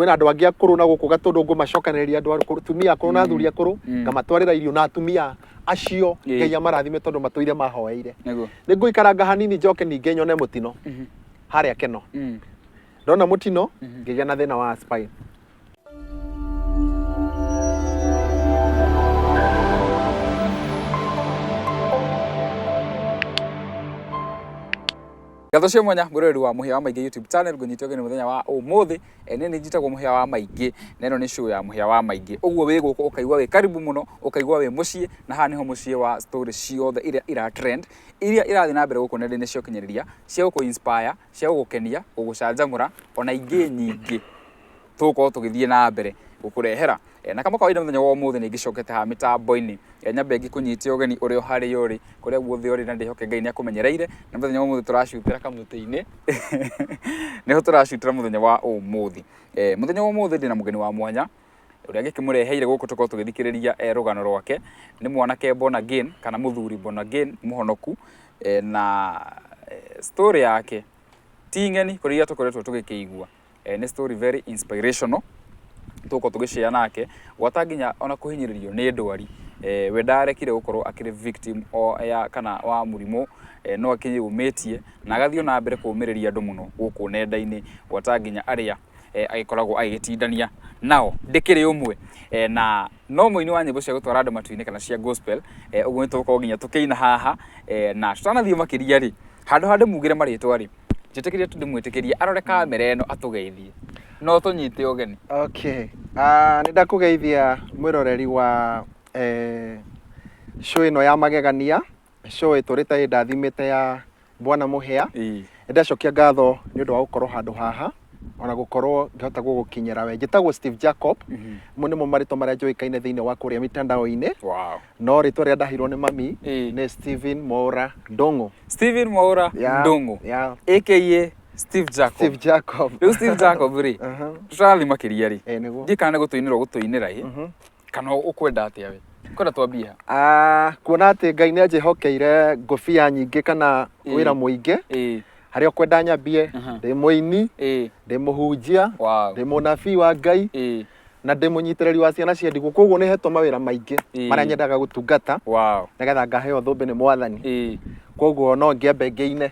Kwĩna andũ angĩ akũrũ na gũkũ Gatũndũ ngũmacokanĩrĩria, andũ akũrũ, atumia akũrũ na athuri akũrũ, ngamatwarĩra irio, na atumia acio Ngai amarathime tondũ matũire mahoeire. Nĩ ngũikaranga hanini njoke ningĩ nyone mũtino harĩa Keno. Ndona mũtino ngĩgĩa na thĩna wa spine. Ngatho cia mwanya mwĩroreri wa Mũhĩa wa Maingĩ YouTube channel, ngũnyite ũgeni mũthenya wa ũmũthĩ. Niĩ nĩ njĩtagwo Mũhĩa wa Maingĩ na ĩno nĩ show ya Mũhĩa wa Maingĩ. Ũguo wĩ gũkũ ũkaigua wĩ karibu mũno, ũkaigua wĩ mũciĩ, na haha nĩho mũciĩ wa story ciothe iria ira trend, iria irathiĩ na mbere gũkũ nenda-inĩ cia ũkinyanĩria, cia gũkũ inspire, cia gũgũkenia, gũgũcanjamũra, ona ingĩ nyingĩ tũgũkorwo tũgĩthiĩ na mbere gũkũrehera. Na kama kawaida mũthenya wa ũmũthĩ nĩ ngĩcokete haha mĩtambo-inĩ, nyambe ngĩkũnyite ũgeni ũrĩ o harĩa ũrĩ, kũrĩa guothe ũrĩ, na ndĩhoke Ngai nĩ akũmenyereire. Na mũthenya wa ũmũthĩ tũracutĩra kamũtĩ-inĩ, nĩho tũracutĩra mũthenya wa ũmũthĩ. Mũthenya wa ũmũthĩ ndĩna mũgeni wa mwanya, ũrĩa ngĩkĩmũreheire gũkũ tũkorwo tũgĩthikĩrĩria rũgano rwake. Nĩ mwanake born again, kana mũthuri born again, mũhonoku, na story yake ti ng'eni kũrĩ iria tũkoretwo tũgĩkĩigua. Nĩ story very inspirational, tũgũkorwo tũgĩ share nake, gwata nginya ona kũhinyĩrĩrio nĩ ndwari. We ndarekire gũkorwo akĩrĩ victim ya kana wa mũrimũ, no akĩyũmĩtie na agathiĩ na mbere kũmĩrĩria andũ mũno gũkũ nenda-inĩ, gwata nginya arĩa agĩkoragwo agĩgĩtindania nao. Ndĩkĩrĩ ũmwe, na no mũini wa nyĩmbo cia gũtwara andũ matu-inĩ kana cia gospel, ũguo nĩ tũgũkorwo nginya tũkĩina haha. Na tũtanathiĩ makĩria rĩ, handũ ha ndĩmugĩre marĩtwa rĩ, njĩtĩkĩrie tu ndĩmwĩtĩkĩrie arore kamera ĩno atũgeithie, no tũnyite ũgeni. Okay. Nĩ ndakũgeithia mwĩroreri wa show ĩno ya magegania, show ĩtũrĩte ĩndathimĩte ya Bwana Mũhĩa. Nĩ ndacokia ngatho nĩ ũndũ wa gũkorwo handũ haha, ona gũkorwo ngĩhota gũgũkinyĩra we. Njĩtagwo Steve Jacob, mo nĩmo marĩtwa marĩa njũĩkaine thĩinĩ wa kũrĩa mitandao-inĩ. No rĩtwa rĩrĩa ndaheirwo nĩ mami nĩ Stephen Mwaura Ndung'u. Stephen Mwaura Ndung'u, aka Steve Jacob. Steve Jacob. Rĩu Steve Jacob rĩ, tũtarathiĩ makĩria rĩ, Nĩguo. Ndiũĩ kana nĩ gũtũinĩra ũgũtũinĩra ĩ, kana ũkwenda atĩa we? Ũkwenda twambie ha? Kuona atĩ Ngai nĩ anjĩhokeire ngũbia nyingĩ kana wĩra mũingĩ, harĩa ũkwenda nyambie, ndĩ mũini, ndĩ mũhunjia, ndĩ mũnabii wa Ngai, na ndĩ mũnyitĩrĩri wa ciana cia ndigwa. Koguo nĩ hetwo mawĩra maingĩ marĩa nyendaga gũtungata, nĩgetha ngaheo thũmbĩ nĩ Mwathani. Koguo no ngĩambe ngĩine.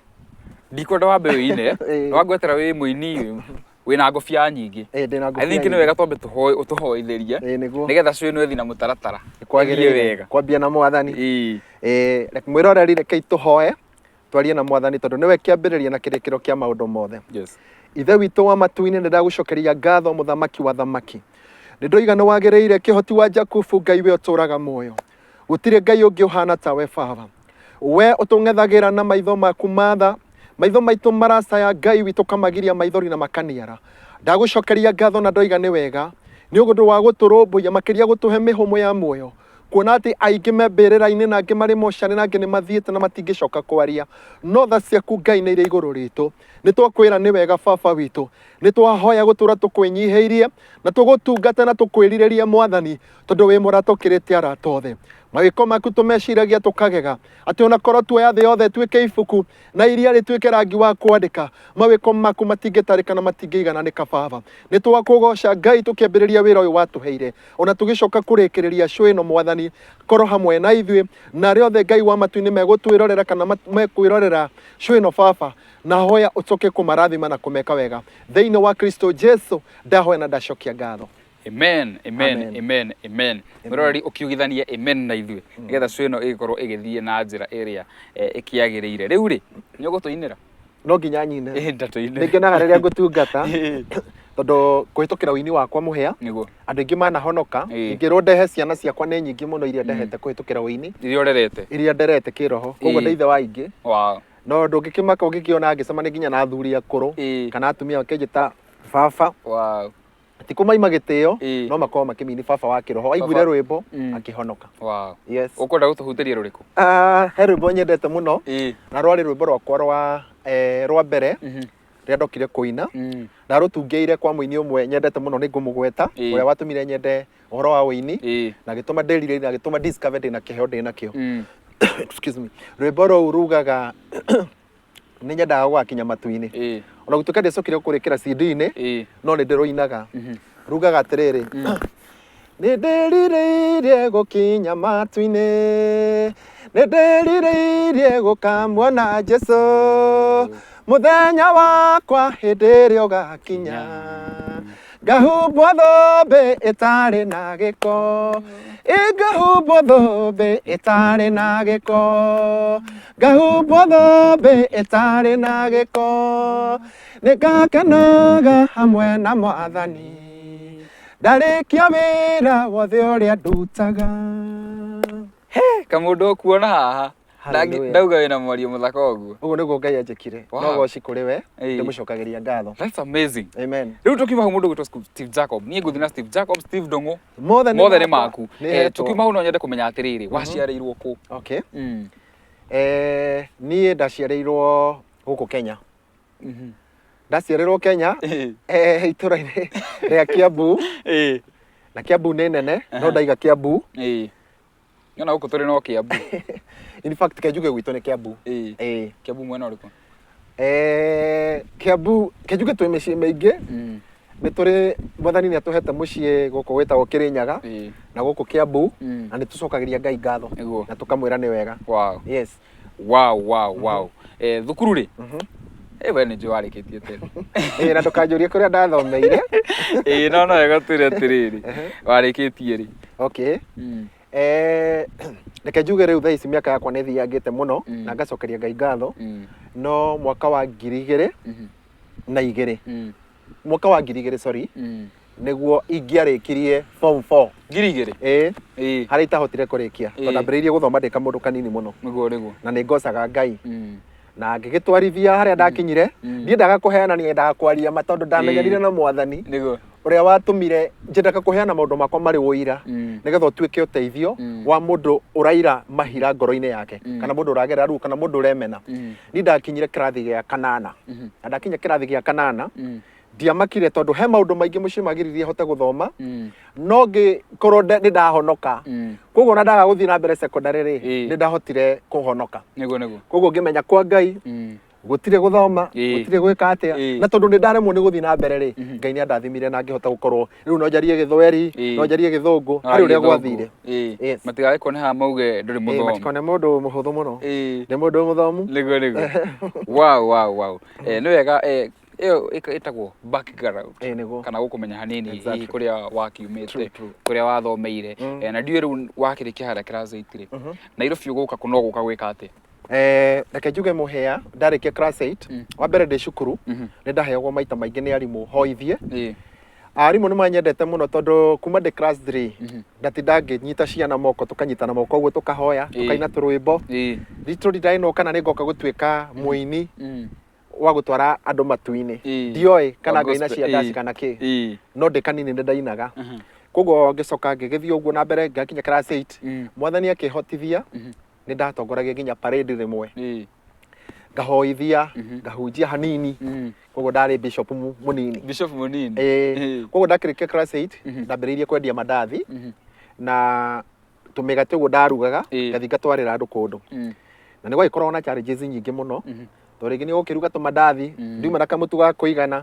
Ndikwenda wambe ũine, wangwetera wĩ mũini wĩna ngũbia nyingĩ. Ndĩna I ngũbia think nĩ nyingĩ. wega twambe ũtũhoithĩrie, Nĩguo. nĩgetha show ĩno ĩthiĩ na mũtaratara. Nĩ kwagĩrĩire. Ĩthiĩ wega. Kwambia na Mwathani. Mwĩroreri, rekei tũhoe, twarie na Mwathani, tondũ nĩwe kĩambĩrĩria na kĩrĩkĩro kĩa maũndũ mothe. Ithe witũ wa matu-inĩ, nĩ ndagũcokeria ngatho, mũthamaki wa thamaki. Nĩ ndoiga nĩ wagĩrĩire, kĩhoti wa Jakubu, Ngai we ũtũraga muoyo. Gũtirĩ Ngai ũngĩ ũhana tawe Baba. We ũtũng'ethagĩra na maitho maku matha, maitho maitũ maracaya Ngai witũ kamagiria maithori na makaniara. Ndagũcokeria ngatho na ndoiga nĩ wega, nĩ ũndũ wa gũtũrũmbũiya, makĩria gũtũhe mĩhũmũ ya muoyo. Kuona atĩ aingĩ me mbĩrĩra-inĩ na angĩ marĩ mocarĩ na angĩ nĩ mathiĩte na matingĩcoka kwaria. No tha ciaku Ngai nĩ irĩ igũrũ ritũ. Nĩ twakwĩra nĩ wega Baba witũ. Nĩ twahoya gũtũra tũkwĩnyihĩirie na tũgũtungate na tũkwĩrirĩrie Mwathani, tondũ wĩ mũrata ũkĩrĩte arata othe. Mawĩko maku tũmeciragia tũkagega, atĩ ona korwo tuoya thĩ yothe ĩtuĩke ibuku na iria rĩtuĩke rangi wa kwandĩka, mawĩko maku matingĩtarĩka na matingĩigananĩka Baba. Nĩ twakũgoca Ngai tũkĩambĩrĩria wĩra ũyũ watũheire, ona tũgĩcoka kũrĩkĩrĩria show ĩno Mwathani, korwo hamwe na ithuĩ, na arĩa othe Ngai wa matu-inĩ megũtwĩrorera kana mekwĩrorera show ĩno Baba, na hoya ũcoke kũmarathima na kũmeka wega. Thĩinĩ wa Kristo Jesu ndahoya na ndacokia ngatho. Amen, amen, Amen. amen, amen. Mwĩroreri ũkiugithanie amen na ithuĩ, nĩgetha show ĩno ĩgĩkorwo ĩgĩthiĩ na njĩra ĩrĩa ĩkĩagĩrĩire. Rĩu rĩ, nĩ ũgũtũinĩra? No nginya nyine. Ndatũinĩre. Nĩ ngenaga rĩrĩa ngũtungata, tondũ kũhĩtũkĩra ũini wakwa Mũhĩa, andũ aingĩ manahonoka. Ingĩrwo ndehe ciana ciakwa nĩ nyingĩ mũno iria ndehete kũhĩtũkĩra ũini. Iria ũrerete. Iria nderete kĩroho. Koguo ndĩ ithe wa aingĩ. No ndũngĩkĩmaka ũngĩkĩona ngĩcemania nginya na athuri akũrũ, kana atumia makĩnjĩta baba. Ti kũmaima gĩtĩo, no makorwo makĩmini baba wa kĩroho. Aiguire rwĩmbo, akĩhonoka. Yes. Ũkwenda gũtũhutĩria rũrĩkũ? He rwĩmbo nyendete mũno, na rwarĩ rwĩmbo rwakwa rwa mbere, rĩrĩa ndokire kũina. Ndarũtungĩire kwa mũini ũmwe nyendete mũno, nĩ ngũmũgweta, ũrĩa watũmire nyende ũhoro wa ũini, na agĩtũma ndĩrirĩrie, na agĩtũma discover ndĩna kĩheo ndĩnakĩo. Excuse me. Rwĩmbo rũu rugaga nĩ nyendaga gũgakinya matu-inĩ. Ona gũtuĩka ndiacokire kũrĩkĩra CD-inĩ, no nĩ ndĩrũinaga. Rugaga atĩrĩrĩ, nĩ ndĩrirĩirie gũkinya matu-inĩ, nĩ ndĩrirĩirie gũkamuona Jesu, mũthenya wakwa hĩndĩ ĩrĩa ũgakinya, ngahumbwo thũmbĩ ĩtarĩ na gĩko, ĩ ngahumbwo thũmbĩ ĩtarĩ na gĩko, ngahumbwo thũmbĩ ĩtarĩ na gĩko, nĩ ngakenaga hamwe na Mwathani, ndarĩkia wĩra wothe ũrĩa ndutaga. He, kamũndũ ũkuona haha. Hallelujah. Ndauga wĩna mwario mũthaka ũguo. Ũguo nĩguo Ngai anjĩkire. No goci kũrĩ we, ndĩmũcokagĩria ngatho. That's amazing. Amen. Rĩu tũkiuma hau mũndũ ũgwĩtwo Steve Jacob. Niĩ ngũthiĩ na Steve Jacob, Steve Ndung'u. Mothe nĩ Mothe nĩ makwa. maku. Nĩ hetwo. Tũkiuma hau no nyende kũmenya atĩrĩrĩ, waciarĩirwo kũ? Okay. Niĩ ndaciarĩirwo gũkũ Kenya. Ndaciarĩrwo Kenya, itũra-inĩ rĩa Kiambu. Na Kiambu nĩ nene, no ndaiga Kiambu. Nĩwona gũkũ tũrĩ no Kiambu. In fact, ke njuge gwitũ nĩ Kiambu. Ĩĩ. Ĩĩ. Kiambu mwena ũrĩkũ? Kiambu, ke njuge twĩ mĩciĩ mĩingĩ. Nĩ tũrĩ, Mwathani nĩ atũhete mũciĩ gũkũ wĩtagwo Kĩrĩnyaga, na gũkũ Kiambu, na nĩ tũcokagĩria Ngai ngatho. Nĩguo. Na tũkamwĩra nĩ wega. Wow. Yes. Wow. Thukuru rĩ? We nĩ njũĩ warĩkĩtie tene. Ĩĩ, na ndũkanjũrie kũrĩa ndathomeire. Ĩĩ, no no wega twĩre atĩrĩrĩ, warĩkĩtie rĩ? Okay. Reke njuge rĩu thaa ici mĩaka yakwa nĩ ĩthiangĩte mũno, na ngacokeria Ngai ngatho. No mwaka wa ngiri igĩrĩ na igĩrĩ, mwaka wa ngiri igĩrĩ, sorry, nĩguo ingĩarĩkirie form 4. 2000? Ĩĩ. Ĩĩ. Harĩa itahotire kũrĩkia. Tondũ ndambĩrĩirie gũthoma ndĩ kamũndũ kanini mũno. Nĩguo, nĩguo. Na nĩ ngocaga Ngai. Na ngĩgĩtwarithia harĩa ndakinyire, ndiendaga kũheana, niendaga kwaria ma tondũ ndamenyanire na Mwathani. Nĩguo. Ũrĩa watũmire njendaga kũheana maũndũ makwa marĩ ũira, nĩgetha ũtuĩke ũteithio wa mũndũ ũraira mahira ngoro-inĩ yake, kana mũndũ ũragerera ruo, kana mũndũ ũremena. Niĩ ndakinyire kĩrathi gĩa kanana. Na ndakinya kĩrathi gĩa kanana, ndiamakire tondũ he maũndũ maingĩ mũciĩ magiririe hote gũthoma, no ngĩkorwo nĩ ndahonoka. Koguo ona ndaga gũthiĩ na mbere secondary rĩ, nĩ ndahotire kũhonoka. Nĩguo, nĩguo. Koguo ngĩmenya kwa Ngai, gũtirĩ gũthoma, gũtirĩ gwĩka atĩa. Na tondũ nĩ ndaremwo nĩ gũthiĩ na mbere rĩ, Ngai nĩ andathimire na ngĩhota gũkorwo rĩu no njarie Gĩthweri, no njarie Gĩthũngũ, No harĩ warie ũrĩa Gĩthũngũ. gwathire. Yes. Matigagĩkuone haha mauge ndũrĩ mũthomu. Matikone mũndũ mũhũthũ mũno. Nĩ mũndũ mũthomu. Nĩguo, nĩguo. Wow, wow, wow. Nĩ wega, ĩyo ĩtagwo background. Ĩĩ, nĩguo. Kana gũkũmenya hanini hihi kũrĩa wakiumĩte, True, true. kũrĩa wathomeire. Na ndiũĩ rĩu wakĩrĩkia harĩa class 8 rĩ, Nairobi ũgũka kũ, no gũka gwĩka atĩa? Reke njuge mũhĩa, ndarĩkia class 8, wa mbere ndĩ cukuru, nĩ ndaheagwo maita maingĩ nĩ arimũ hoithie. Arimũ nĩ manyendete mũno tondũ kuma ndĩ class 3, ndatinda ngĩnyita ciana moko, tũkanyitana moko ũguo tũkahoya, tũkaina tũrwĩmbo. Literally ndarĩ no kana nĩ ngoka gũtuĩka mũini wa gũtwara andũ matu-inĩ. Ndioĩ kana Wa ngaina gospel, cia ndaci kana kĩ. No ndĩ kanini nĩ ndainaga. Koguo ngĩcoka ngĩgĩthiĩ ũguo na mbere ngakinya class 8. Mwathani akĩhotithia, nĩ ndatongoragia nginya parade rĩmwe. Ngahoithia, ngahunjia hanini. Koguo ndarĩ bishop mũnini. Bishop mũnini. Ĩĩ. Koguo ndakĩrĩkia class 8, ndambĩrĩirie kwendia mandathi na tũmĩgate ũguo ndarugaga, ngathiĩ ngatwarĩra andũ kũndũ. Na nĩ gwagĩkoragwo na challenges nyingĩ mũno. Tondũ rĩngĩ nĩ ũgũkĩruga tũmandathi, ndiuma na kamũtu ga kũigana,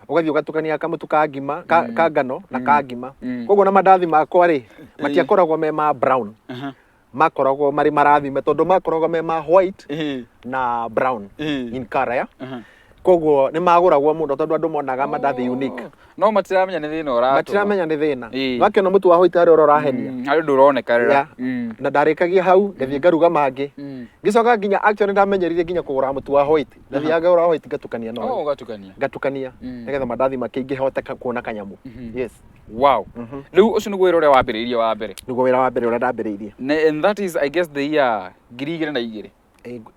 ũgathiĩ ũgatukania kamũtu ka ngima, ka ngano na ka ngima. Koguo na mandathi makwa rĩ, matiakoragwo me ma brown. Makoragwo marĩ marathime tondũ makoragwo me ma white na brown in color, ya. Koguo nĩ magũragwo mũno tondũ andũ monaga mandathi unique. No matiramenya nĩ thĩna ũratũma. Matiramenya nĩ thĩna. Wakĩona mũtu wa white harĩa ũrahenia. Harĩ ũndũ ũronekarĩra. Na ndarĩkagia hau, ngathiĩ ngaruga mangĩ. Ngĩcoka nginya actually ndamenyerire nginya kũgũra mũtu wa white. Ndathiaga ngagũra white ngatukania na Oh, ũyũ. ũgatukania. Ngatukania nĩgetha mandathi makĩingĩhe hote kuona kanyamũ. Yes. Wow. Rĩu ũcio nĩguo wĩra ũrĩa wambĩrĩirie wa mbere. Nĩguo wĩra wa mbere ũrĩa ndambĩrĩirie. And that is, I guess, the year ngiri igĩrĩ na igĩrĩ.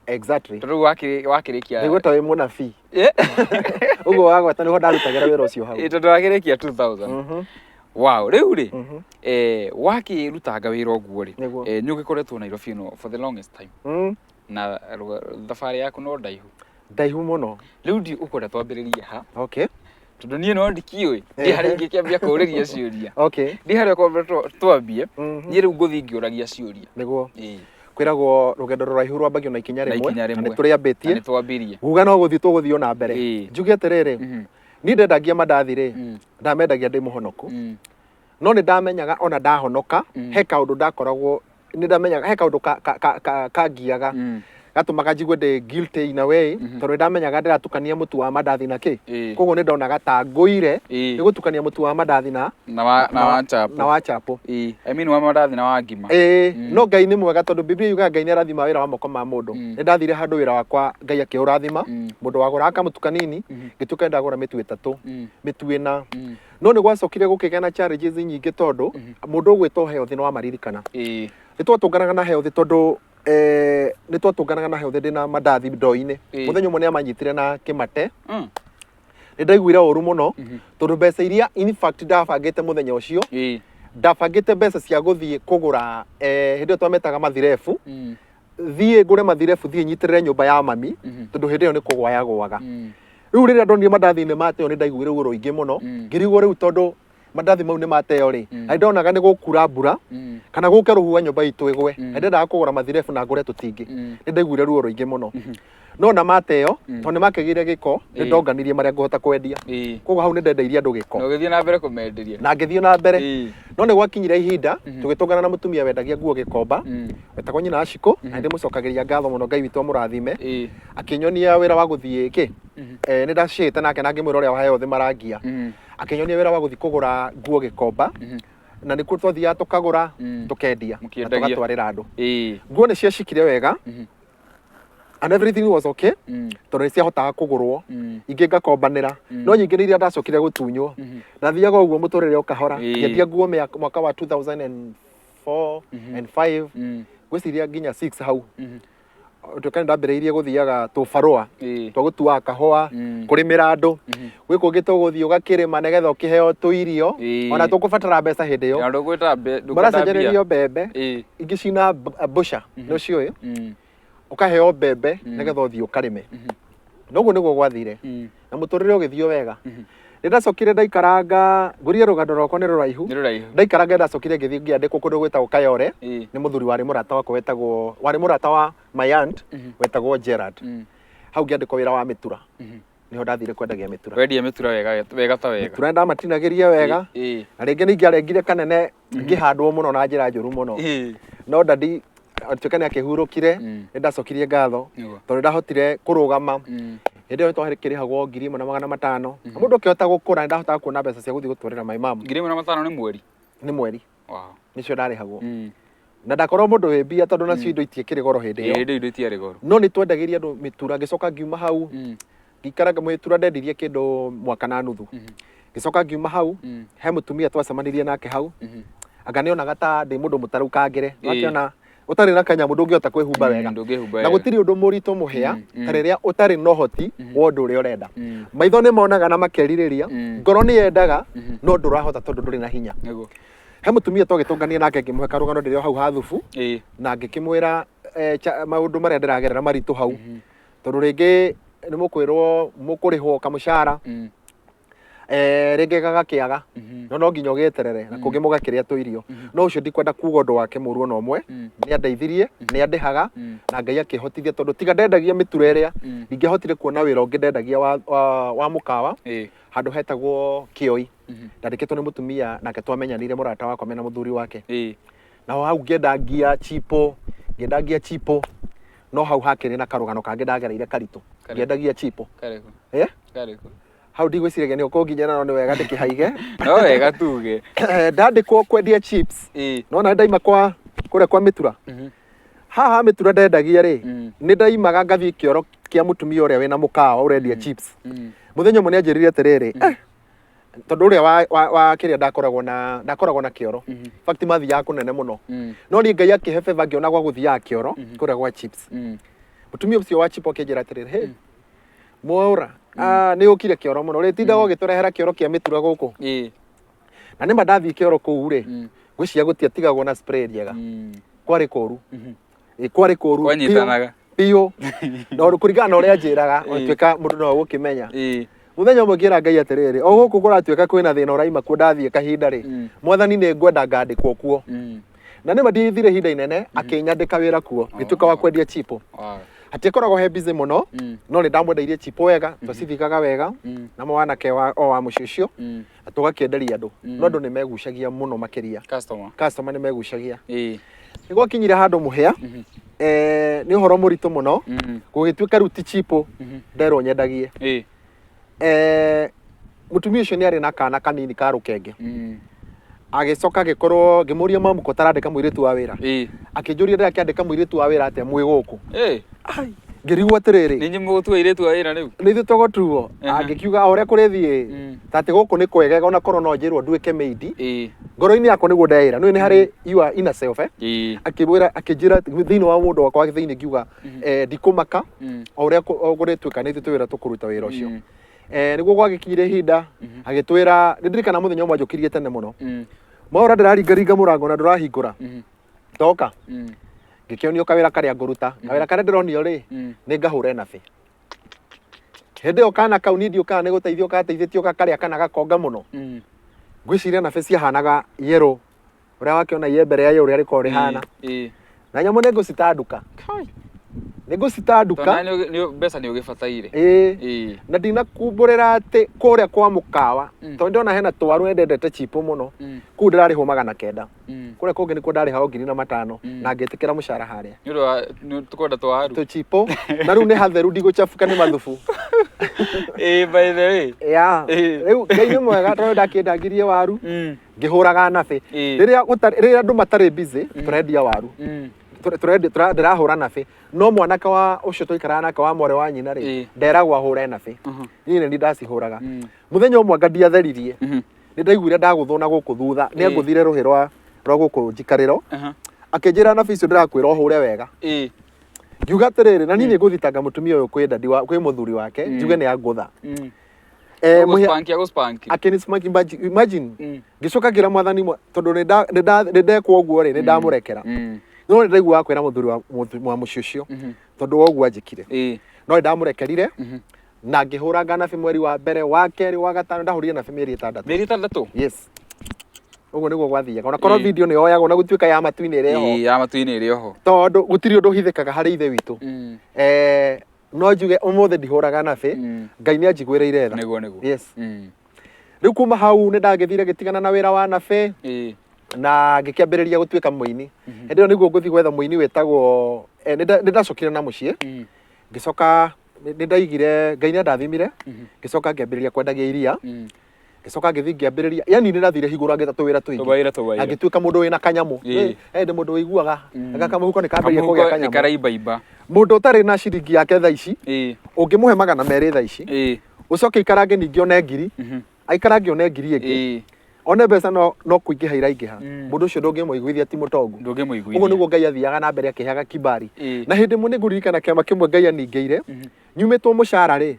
Exactly. Tondũ rĩu wakĩrĩkia. Nĩguo ta wĩ mũnabii. Ũguo wagweta nĩho ndarutagĩra wĩra ũcio hau. Tondũ wakĩrĩkia 2000. Wow, rĩu rĩ, wakĩrutanga wĩra ũguo rĩ, Nĩguo. Nĩ ũgĩkoretwo Nairobi ĩno for the longest time. Na thabarĩ yaku no ndaihu. Ndaihu mũno. Rĩu ndi ũkwenda twambĩrĩrie ha? Okay. Tondũ niĩ no ndikĩũĩ, ndi harĩa ingĩkĩambia kũũrĩria ciũria. Okay. Ndi harĩa ũkwenda twambie, niĩ rĩu ngũthiĩ ngĩũragia ciũria. Nĩguo. Kwĩragwo rũgendo rũraihu rwambagio na ikinya Na rĩmwe, ikinya na rĩmwe. nĩ tũrĩambĩtie. Na nĩ twambirie. Guga no gũthiĩ tũgũthiĩ ona mbere. Njuge atĩrĩrĩ, niĩ ndendagia mandathi rĩ, ndamendagia ndĩ mũhonoku. No nĩ ndamenyaga ona ndahonoka, he kaũndũ ndakoragwo, nĩ ndamenyaga he kaũndũ kangiaga, gatũmaga njigue ndĩ guilty in a way, tondũ nĩ ndamenyaga ndĩratukania mũtu wa mandathi na kĩ. Koguo nĩ ndonaga ta ngũire nĩ gũtukania mũtu wa mandathi na Na wa na wa chapo. Na wa chapo. Ĩĩ. I mean wa mandathi na wa ngima. Ĩĩ, no Ngai nĩ mwega tondũ Biblia yugaga Ngai nĩ arathima wĩra wa moko ma mũndũ. Nĩ ndathire handũ wĩra wakwa Ngai akĩũrathima, mũndũ wagũraga kamũtu kanini, ngĩtuĩka nĩ ndagũra mĩtu ĩtatũ, mĩtu ĩna. No nĩ gwacokire gũkĩgĩa na challenges nyingĩ tondũ mũndũ ũgwĩtwo Health nĩ wamaririkana. Nĩ twatũnganaga na Health tondũ nĩ twatũnganaga na Health ndĩna mandathi ndoo-inĩ. Mũthenya ũmwe nĩ amanyitire na kĩmate. Nĩ ndaiguire ũru mũno tondũ mbeca iria in fact ndabangĩte mũthenya ũcio, ndabangĩte mbeca cia gũthiĩ kũgũra, hĩndĩ ĩyo twametaga mathirebu, thiĩ ngũre mathirebu thiĩ nyitĩrĩre nyũmba ya mami tondũ hĩndĩ ĩyo nĩ kũgwa yagwaga. Rĩu rĩrĩa ndonire mandathi nĩ mateo nĩ ndaiguire ruo rũingĩ mũno, ngĩrigwo rĩu tondũ mandathi mau nĩ mateo rĩ, na nĩndonaga nĩ gũkura mbura kana gũke rũhuho nyũmba itũ ĩgwe, na ndendaga kũgũra mathirebu na ngũre tũtingĩ. Nĩ ndaiguire ruo rũingĩ mũno. No na mateo, tondũ nĩ makĩgĩire gĩko, nĩ ndonganirie marĩa ngũhota kwendia. Koguo hau nĩ ndendeirie andũ gĩko. Na ũgĩthiĩ na mbere kũmenderia. Na ngĩthiĩ na mbere. No nĩ gwakinyire ihinda, tũgĩtũngana na mũtumia wendagia nguo Gĩkomba, wetagwo nyina Ashiko, na nĩ ndĩmũcokagĩria ngatho mũno, Ngai witũ amũrathime. Akĩnyonia wĩra wa gũthiĩ kĩ, nĩ ndacĩte nake na ngĩmwĩra ũrĩa waheo thĩ marangia. Akĩnyonia wĩra wa gũthiĩ kũgũra nguo Gĩkomba, na nĩkuo twathiaga tũkagũra, tũkendia, na Mũkĩendagia. tũgatwarĩra andũ. Nguo nĩ ciacikire wega, and everything was okay, tondũ nĩ ciahotaga kũgũrwo, ingĩ ngakombanĩra, no nyingĩ nĩ iria ndacokire gũtunywo. Ndathiaga ũguo mũtũrĩre o kahora, ngĩendia nguo mwaka wa 2004 and 5, ngwĩciria nginya 6 hau. Nduĩka nĩ ndambĩrĩirie gũthiaga tũbarũa twa gũtuaga kahũa, kũrĩmĩra andũ, gwĩ kũngĩ tũgũthiĩ ũgakĩrĩma nĩgetha ũkĩheo tũirio, ona tũkũbatara mbeca hĩndĩ ĩyo. Na ndũgwĩta ndũkwenda Maracenjererio mbia. mbembe, ingĩ cina mbũca, nĩ ũciũĩ? Ũkaheo mbembe nĩgetha ũthiĩ ũkarĩme. Noguo nĩguo gwathire. Na mũtũrĩre ũgĩthiĩ o wega. Nĩ ndacokire ndaikaranga, ngũrie rũgano rwakwa nĩ rũraihu. Nĩ rũraihu. Ndaikaranga ndacokire ngĩthiĩ ngĩandĩkwo kũndũ gwĩtagwo Kayore, nĩ mũthuri warĩ mũrata wakwa wetagwo, warĩ mũrata wa my aunt, wetagwo Gerard. Hau ngĩandĩkwo wĩra wa mĩtura. Nĩho ndathire kwendagia mĩtura. Wendia mĩtura wega wega ta wega. Mĩtura ndamatinagĩria wega. Na rĩngĩ nĩ ingĩarengire kanene ngĩhandwo mũno na njĩra njũru mũno. No dadi atuĩka nĩ akĩhurũkire, nĩ ndacokirie ngatho tondũ ndahotire kũrũgama. Hĩndĩ ĩyo twakĩrĩhagwo 1,500. Na mũndũ akĩhota gũkũra nĩ ndahotaga kuona mbeca cia gũthiĩ gũtwarĩra my mom. 1,500 nĩ mweri? Nĩ mweri. Wow. Nĩcio ndarĩhagwo. Na ndakorwo mũndũ wĩ mbia tondũ nacio indo itiĩkĩrĩ goro hĩndĩ ĩyo. Hĩndĩ indo itiarĩ goro. No nĩ twendagĩria andũ mĩtura, ngĩcoka ngiuma hau, ngĩikara mĩtura ndendirie kĩndũ mwaka na nuthu. Ngĩcoka ngiuma hau, he mũtumia twacemanirie nake hau, anga nĩonaga ta ndĩ mũndũ mũtarukangĩre, akĩona ũtarĩ na kanyamũ ndũngĩhota kwĩhumba wega. Ndũngĩhumba Na wega. gũtirĩ ũndũ mũritũ mũhĩa ta rĩrĩa ũtarĩ na ũhoti wa ũndũ ũrĩa ũrenda. Maitho nĩ monaga na makerirĩria, ngoro nĩ yendaga, no ndũrahota tondũ ndũrĩ na hinya. Nĩguo. He mũtumia twagĩtũngania nake ngĩmũhe karũgano ndĩrĩ o hau ha thubu, na ngĩkĩmwĩra maũndũ marĩa ndĩragerera maritũ hau. Tondũ rĩngĩ nĩ mũkwĩrwo mũkũrĩhwo kamũcara, rĩngĩ gagakĩaga, no nginya ũgĩeterere, na kũngĩ mũgakĩrĩa tũirio. No ũcio ndikwenda kuga ũndũ wake mũru ona ũmwe, nĩ andeithirie, nĩ andĩhaga, na Ngai akĩhotithia tondũ tiga ndendagia mĩtura ĩrĩa, ndingĩahotire kuona wĩra ũngĩ ndendagia wa mũkawa, handũ hetagwo Kĩoi. Ndandĩkĩtwo nĩ mũtumia nake twamenyanire mũrata wakwa mena mũthuri wake. Na hau ngĩendangia chipo, ngĩendangia chipo, no hau hakĩrĩ na karũgano kangĩ ndagereire karitũ. Ngĩendagia chipo. Karĩkũ? Karĩkũ? Hau ndigwĩciragia nĩ ũkũnginyĩra no nĩ wega ndĩkĩhaige. No wega tuge. Ndandĩkwo kwendia chips. No na ndaima kwa kũrĩa kwa mĩtura. Haha mĩtura ndendagia rĩ, nĩ ndaimaga ngathiĩ kĩoro kĩa mũtumia ũrĩa wĩna mũkawa ũrendia chips. Mũthenya ũmwe nĩ anjĩrire atĩrĩrĩ, tondũ ũrĩa wa kĩrĩa ndakoragwo na ndakoragwo na kĩoro. In fact mathiaga kũnene mũno. No niĩ Ngai akĩhe favor ngĩona gwa gũthiaga kĩoro kũrĩa gwa chips. Mũtumia ũcio wa chip akĩnjĩra atĩrĩrĩ, hey, Mwaũra, nĩ ũkire kĩoro mũno. Ũrĩtindaga ũgĩtũrehera kĩoro kĩa mĩtura gũkũ. Na nĩma ndathiĩ kĩoro kũu rĩ, ngwĩciria gũtiatigagwo na spray njega. Kwarĩ kũru. Kwarĩ kũru. Kwanyitanaga. Biũ. Na kũringana na ũrĩa anjĩraga, ũtuĩka mũndũ no ũgũkĩmenya. Mũthenya ũmwe ngĩra Ngai atĩrĩrĩ, o gũkũ kũratuĩka kwĩna thĩna ũraima kuo ndathiĩ kahinda rĩ, Mwathani nĩ ngwenda ngandĩkwo kuo. Na nĩ ma ndiathire ihinda inene, akĩnyandĩka wĩra kuo, ngĩtuĩka wa kwendia chipo. Hatiakoragwo he busy mũno, no nĩ ndamwendeirie chipo wega, twacithigaga wega na mwanake wa o wa mũciĩ ũcio, na tũgakĩenderia andũ. No andũ nĩ megucagia mũno makĩria. Customer. Customer nĩ megucagia. Nĩ gwakinyire handũ mũhĩa, nĩ ũhoro mũritũ mũno, gũgĩtuĩka rĩu ti chipo nderwo nyendagie. Mũtumia ũcio nĩ arĩ na kana kanini ka rũkenge. Agĩcoka agĩkorwo ngĩmũria mamu ko ũtarandĩka mũirĩtu wa wĩra. Akĩnjũria ndĩrakĩandĩka mũirĩtu wa wĩra atĩa mwĩ gũkũ. Ngĩrigwo atĩrĩrĩ, Nĩ inyuĩ mũgũtua airĩtu a wĩra rĩu? Nĩ ithuĩ tũgũtuo. Angĩkiuga o ũrĩa kũrĩthiĩ, ta atĩ gũkũ nĩ kwegega ona korwo no njĩrwo nduĩke maid. Ngoro-inĩ yakwa nĩguo ndeĩra. Nĩũĩ nĩ harĩ your inner self, eh? Akĩmwĩra, akĩnjĩra thĩinĩ wa mũndũ wakwa thĩinĩ ngiuga, ndikũmaka, o ũrĩa kũrĩtuĩka nĩ ithuĩ twĩ wĩra tũkũruta wĩra ũcio. Nĩguo gwagĩkinyire ihinda, agĩtwĩra, nĩ ndirikana mũthenya ũmwe anjũkĩririe tene mũno. Mwaura ndĩraringaringa mũrango na ndũrahingũra. Ndoka. Ngĩkĩonio kawĩra karĩa ngũruta. Kawĩra karĩa ndĩronio rĩ, nĩ ngahũre nabĩ. Hĩndĩ ĩyo kana kau niĩ ndiũkaga nĩ gũteithio gateithĩtio gakarĩa kana gakonga mũno. Ngwĩciria nabĩ ciahanaga yellow. Ũrĩa wakĩona iembe rĩa yellow ũrĩa rĩkoragwo rĩhana. Na nyamũ nĩ ngũcitanduka. Nĩ ngũcitanduka. Tondũ mbeca nĩ ũgĩbataire. Na ndinakumbũrĩra atĩ kũrĩa kwa mũkawa, tondũ ndĩrona hena twaru na ndendete chipo mũno. Kũu ndĩrarĩhwo 900. Kũrĩa kũngĩ nĩkuo ndarĩhagwo 1005, na ngĩtĩkĩra mũcara harĩa. Nĩ ũndũ wa nĩ tũkwenda twaru. Tũchipo. Na rĩu nĩ hatheru ndigũchabuka nĩ mathubu. By the way. Yeah. Rĩu Ngai nĩ mwega tondũ ndakĩendangirie waru, ngĩhũraga nabĩ. Rĩrĩa gũtarĩ, rĩrĩa andũ matarĩ busy, tũrendia waru. Ndĩrahũra nabĩ. No mwanake wa ũcio twaikaraga nake wa mwarĩ wa nyina rĩ, nderagwo ahũre nabĩ. Niĩ nĩ niĩ ndacihũraga. Mũthenya ũmwe anga ndiatheririe. Nĩ ndaiguire ndagũthwo na gũkũ thutha. Nĩ angũthire rũhĩ rwa gũkũ njikarĩro. Akĩnjĩra nabĩ icio ndĩrakwĩra ũhũre wega. Ngiuga atĩrĩrĩ, na niĩ nĩ ngũthitanga mũtumia ũyũ kwĩ dadi wa, kwĩ mũthuri wake, njuge nĩ angũtha. Agũspank, agũspank. Akĩnispank, imagine. Ngĩcoka ngĩra mwathani tondũ nĩ ndekwo ũguo rĩ, nĩ ndamũrekera. No nĩ ndaiguaga kwĩra mũthuri wa mũciĩ ũcio, tondũ wa ũguo anjĩkire. No nĩ ndamũrekerire, na ngĩhũra nganabi mweri wa mbere, wa kerĩ, wa gatano, ndahũrire nabi mĩeri 6. Mĩeri 6? Yes. Ũguo nĩguo gwathiaga. Ona korwo video nĩ yoyagwo na gũtuĩka ya matu-inĩ ĩrĩ ho. Ya matu-inĩ ĩrĩ oho. Tondũ gũtirĩ ũndũ ũhithĩkaga harĩ ithe witũ. No njuge ũmũthĩ ndihũraga nabĩ, Ngai nĩ anjiguĩrĩire tha. Nĩguo, nĩguo. Yes. Rĩu kuma hau nĩ ndagĩthire ngĩtigana na wĩra wa nabĩ, na ngĩkĩambĩrĩria gũtuĩka mũini. Hĩndĩ ĩyo nĩguo ngũthiĩ gwetha mũini wĩtagwo, nĩ ndacokire na mũciĩ. Ngĩcoka nĩ ndaigire, Ngai nĩ andathimire, ngĩcoka ngĩambĩrĩria kwendagia iria. Ngĩcoka ngĩthiĩ ngĩambĩrĩria, yani nĩ ndathire hingũra ngĩta tũwĩra tũingĩ. Tũwĩra, tũwĩra. Na ngĩtuĩka mũndũ wĩna kanyamũ. Ndĩ mũndũ ũiguaga, anga kamũhuko nĩ kambĩrĩria kũgĩa Kamũhuko nĩ kanyamũ. karaimbaimba. Mũndũ ũtarĩ na ciringi yake thaa ici, ũngĩmũhe 200 thaa ici, ũcoke aikarange ningĩ one ngiri, aikarange one ngiri ĩngĩ, one mbeca no kũingĩha iraingĩha. Mũndũ ũcio ndũngĩmũiguithia ti mũtongu. Ndũngĩmũiguithia. Ũguo nĩguo Ngai athiaga na mbere akĩheaga kibali. Na hĩndĩ ĩmwe nĩngũririkana kĩama kĩmwe Ngai aningĩire, nyumĩtwo mũcara rĩ,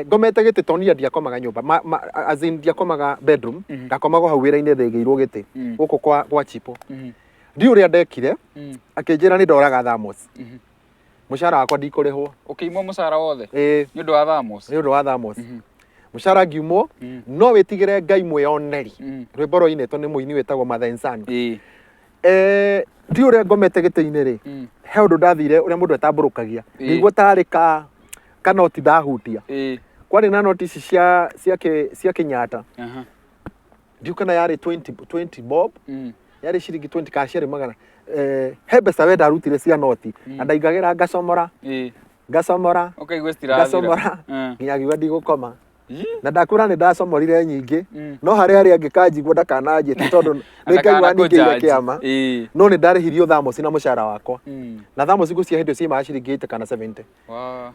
ngomete gĩtĩ tondũ niĩ ndiakomaga nyũmba, as in ndiakomaga bedroom, ndakomaga hau wĩra-inĩ thĩgĩirwo gĩtĩ, gũkũ kwa chipo. Ndiũĩ ũrĩa ndekire, akĩnjĩra nĩ ndoraga thermos. Mũcara wakwa ndikũrĩhwo. Ũkĩimwo mũcara wothe? Ĩĩ. Nĩ ũndũ wa thermos? Nĩ ũndũ wa thermos. Mũcara ngiumwo, no wĩtigĩre Ngai mwĩoneri. Rwĩmbo rwainĩtwo nĩ mũini wĩtagwo Mathensan. Ndiũĩ ũrĩa ngomete gĩtĩ-inĩ rĩ, he ũndũ ndathire ũrĩa mũndũ etambũrũkagia. Ngĩigua tarĩ kanoti ndahutia. Kwarĩ na noti ici cia Kenyatta. Ndiũĩ kana yarĩ 20 bob, yarĩ ciringi 20 kana ciarĩ magana. He mbeca we ndarutire cia noti, na ndaingagĩra ngacomora, ngacomora, Ũkaigua citirathira. ngacomora, nginya ngiuga ndigũkoma. Na ndakwĩra nĩ ndacomorire nyingĩ, no harĩ arĩa angĩ kanjigua ndakananjĩtie tondũ nĩ Ngai Ndakana waningĩire kũnjanji. kĩama. No nĩ ndarĩhirio thermos na mũcara wakwa. Na thermos ngũcia hĩndĩ ĩyo ciaimaga ciringi 80 kana 70.